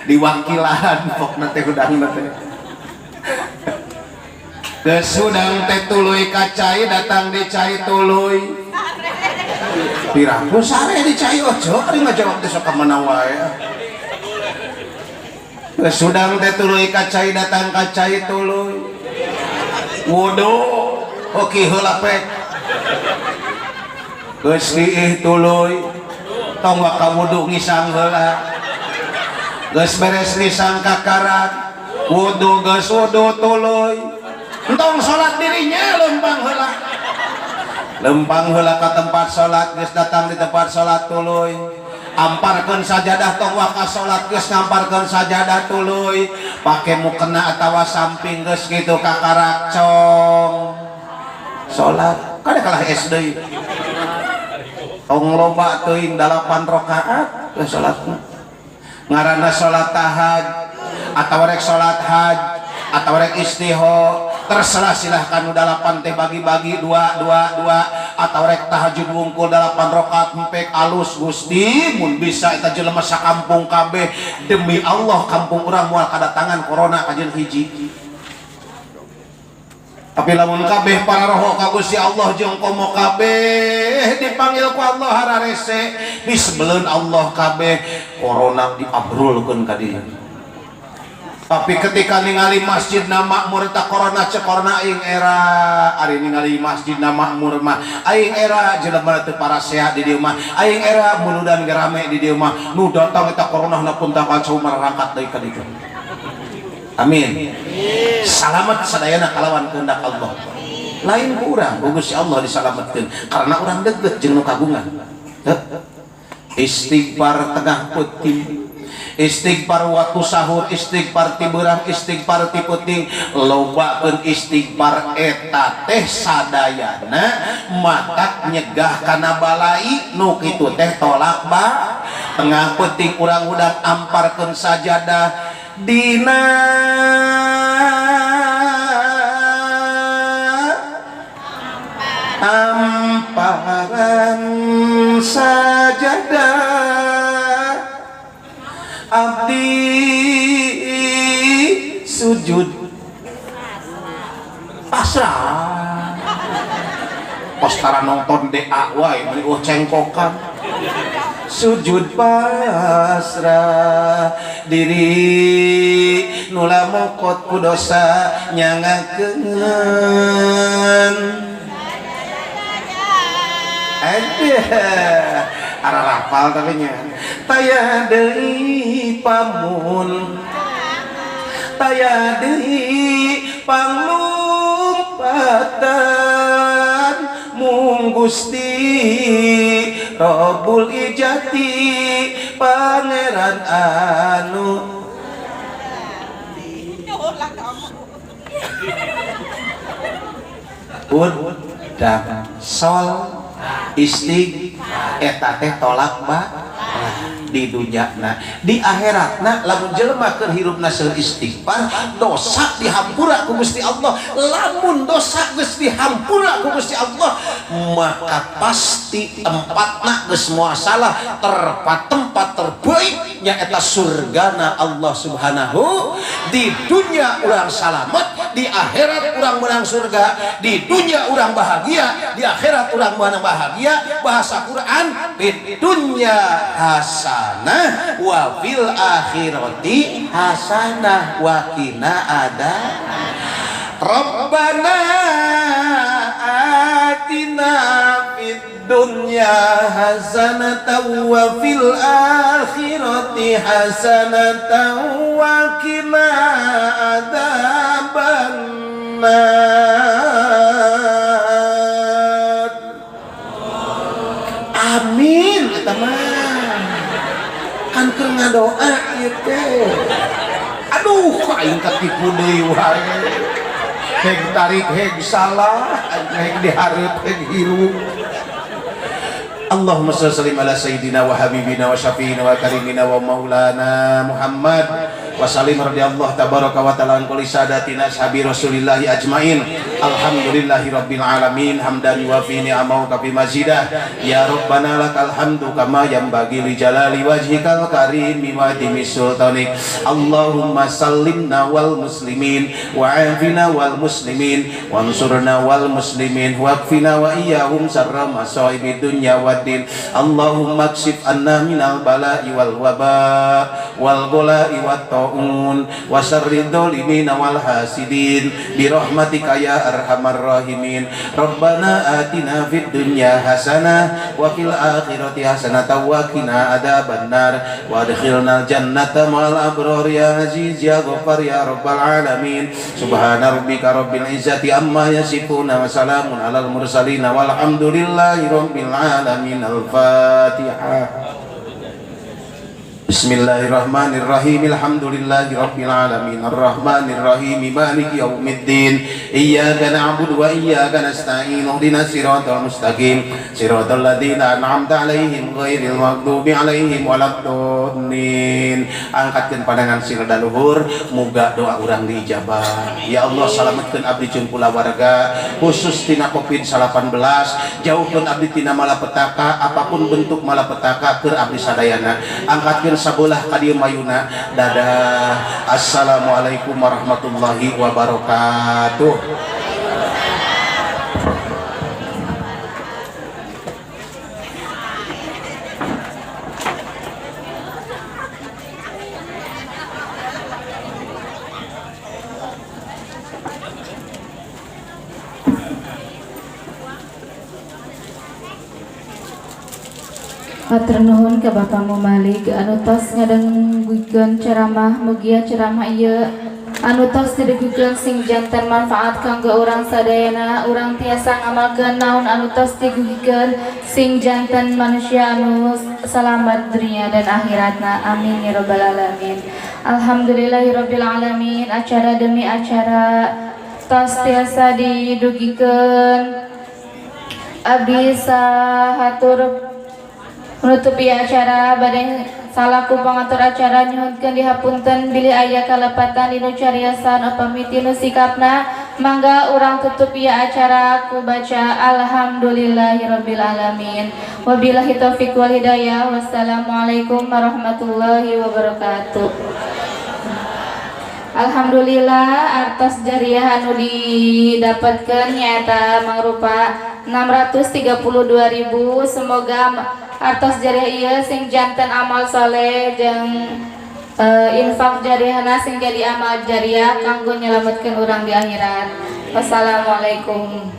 diwakilan pokna teh hudang teh geus hudang teh tuluy ka cai datang di cai tuluy piraku sare di cai ojo ari ngajawab teh sok ka mana wae geus hudang teh tuluy ka cai datang ka cai tuluy wudu oke heula pek geus kiih tuluy tong ka wudu ngisang heula geus beres ngisang kakarak wudu geus wudu tuluy entong salat dirinya lempang heula lempang heula ka tempat salat geus datang di tempat salat tuluy amparkeun sajadah tong waka salat geus ngamparkeun sajadah tuluy pake mukena atawa samping geus kitu kakarak cong salat kada kalah SD tong loba teuing 8 rakaat geus salatna ngaranna salat tahaj atau rek salat haj atau rek istiho terserah silahkan udah 8 teh bagi-bagi 2 2 2 atau rek tahajud wungkul 8 rakaat empek alus Gusti mun bisa eta jelema sakampung kabeh demi Allah kampung urang moal kadatangan corona kajeun hiji. Tapi lamun kabeh para roho ka Gusti Allah jeung komo kabeh dipanggil ku Allah hararese disebeleun Allah kabeh corona diabrulkeun ka dieu. Tapi ketika ningali masjid na makmur ta corona cek corona aing era ari ningali masjid na makmur mah aing era jelema teu parasehat di dieu mah aing era muludan gerame di dieu mah nu datang eta corona na pun kacau marangkat deui ka ditu. Amin. Salamet sadayana kalawan kehendak Allah. Lain ku urang, ku Gusti Allah disalametkeun karena urang deukeut jeung nu kagungan. Istighfar tengah peuting, Istighfar waktu sahur, istighfar ti beurang, istighfar ti peuting, lobakeun istighfar eta teh sadayana matak nyegah kana balai nu kitu teh tolak ba. Tengah peuting urang hudang amparkeun sajadah dina amparan sajadah abdi sujud pasrah. Postara nonton DA wae meuni eueuh cengkokan. Sujud pasrah diri nula mokot ku dosa nyangakeun. Ada arah rapal tapi nya taya deui pamun taya deui panglumpatan mung Gusti Rabbul Ijati Pangeran anu udang sol istig eta teh tolak ba di dunyana di akhiratna lamun jelema keur hirupna seueur istighfar dosa dihampura ku Gusti Allah. Lamun dosa geus dihampura ku Gusti Allah maka pasti tempatna geus moal salah, tempat terbaik nyaeta surgana Allah Subhanahu. Di dunia urang salamet, di akhirat urang menang surga, di dunia urang bahagia, di akhirat urang menang bahagia. Bahasa Quran di dunya hasanah wa fil akhirati hasanah wa qina ada. Rabbana atina fid dunya hasanatan wa fil akhirati hasanatan wa qina adzabannar. Amin eta mah kan keur ngadoa ieu teh. Aduh aing katipu deui wae. Heg tarik heg salah, heg dihareup heg hirup. Allahumma shalli ala sayyidina wa habibina wa syafiina wa karimina wa maulana Muhammad wa sallim radhiyallahu tabaraka wa ta'ala an kulli sadatina ashabi rasulillahi ajmain. Alhamdulillahi rabbil alamin hamdan yuwafi ni'amahu kafi mazidah. Ya rabbana lakal hamdu kama yanbaghi li jalali wajhikal karimi wa dimi sultanik. Allahumma sallimna wal muslimin wa afina wal muslimin wansurna wal muslimin waqfina wa iyyahum sarra masaibid dunya wa din. Allahumma kshif anna minal bala'i wal waba wal gola'i wat ta'un wa syarri dhalimina wal hasidin bi rahmatika ya arhamar rahimin. Rabbana atina fid dunya hasanah wa fil akhirati hasanah wa qina adzabannar wa adkhilnal jannata ma'al abrar ya aziz ya ghaffar ya rabbal alamin. Subhana rabbika rabbil izzati amma yasifun wa salamun alal mursalin walhamdulillahi rabbil alamin. Al-Fatihah. Bismillahirrahmanirrahim. Alhamdulillahi rabbil alamin arrahmanirrahim maliki yaumiddin. Iyyaka na'budu wa iyyaka nasta'in ihdinas siratal mustaqim siratal ladzina an'amta 'alaihim ghairil maghdubi 'alaihim waladdallin. Angkatkeun pandangan sira luhur, muga doa urang diijabah. Ya Allah, salametkeun abdi jeung kulawarga khusus tina Covid-19, jauhkeun abdi tina malapetaka apapun bentuk malapetaka keur abdi sadayana. Angkatkeun sabelah ka dieu mayuna. Dadah. Assalamualaikum warahmatullahi wabarakatuh. Matur nuhun ka Bapak Mumalik anu tos ngadengguikeun ceramah, mugia ceramah ieu Anu tos didugikeun sing janten manfaat kanggo urang sadayana. Urang tiasa ngamalkeun naon anu tos didugikeun, sing janten manusia anu selamat dunia dan akhiratna. Amin ya robbal alamin. Alhamdulillahirabbil alamin. Acara demi acara tos tiasa didugikeun. Abdi sahatur menutupi acara, bade salaku pangatur acara nyuhunkeun dihapunten bilih aya kalepatan dinu cariosan upami tinu sikapna. Mangga urang tutup ya acara ku baca alhamdulillahirabbil alamin. Wabillahi taufik wal hidayah. Wassalamualaikum warahmatullahi wabarakatuh. Alhamdulillah, artos jariah anu didapatkan nyata mangrupa 632.000. Semoga artos jariah ieu sing janten amal soleh jeung infak jariahna sing jadi amal jariah kanggo nyelametkeun urang di akhirat. Wassalamualaikum.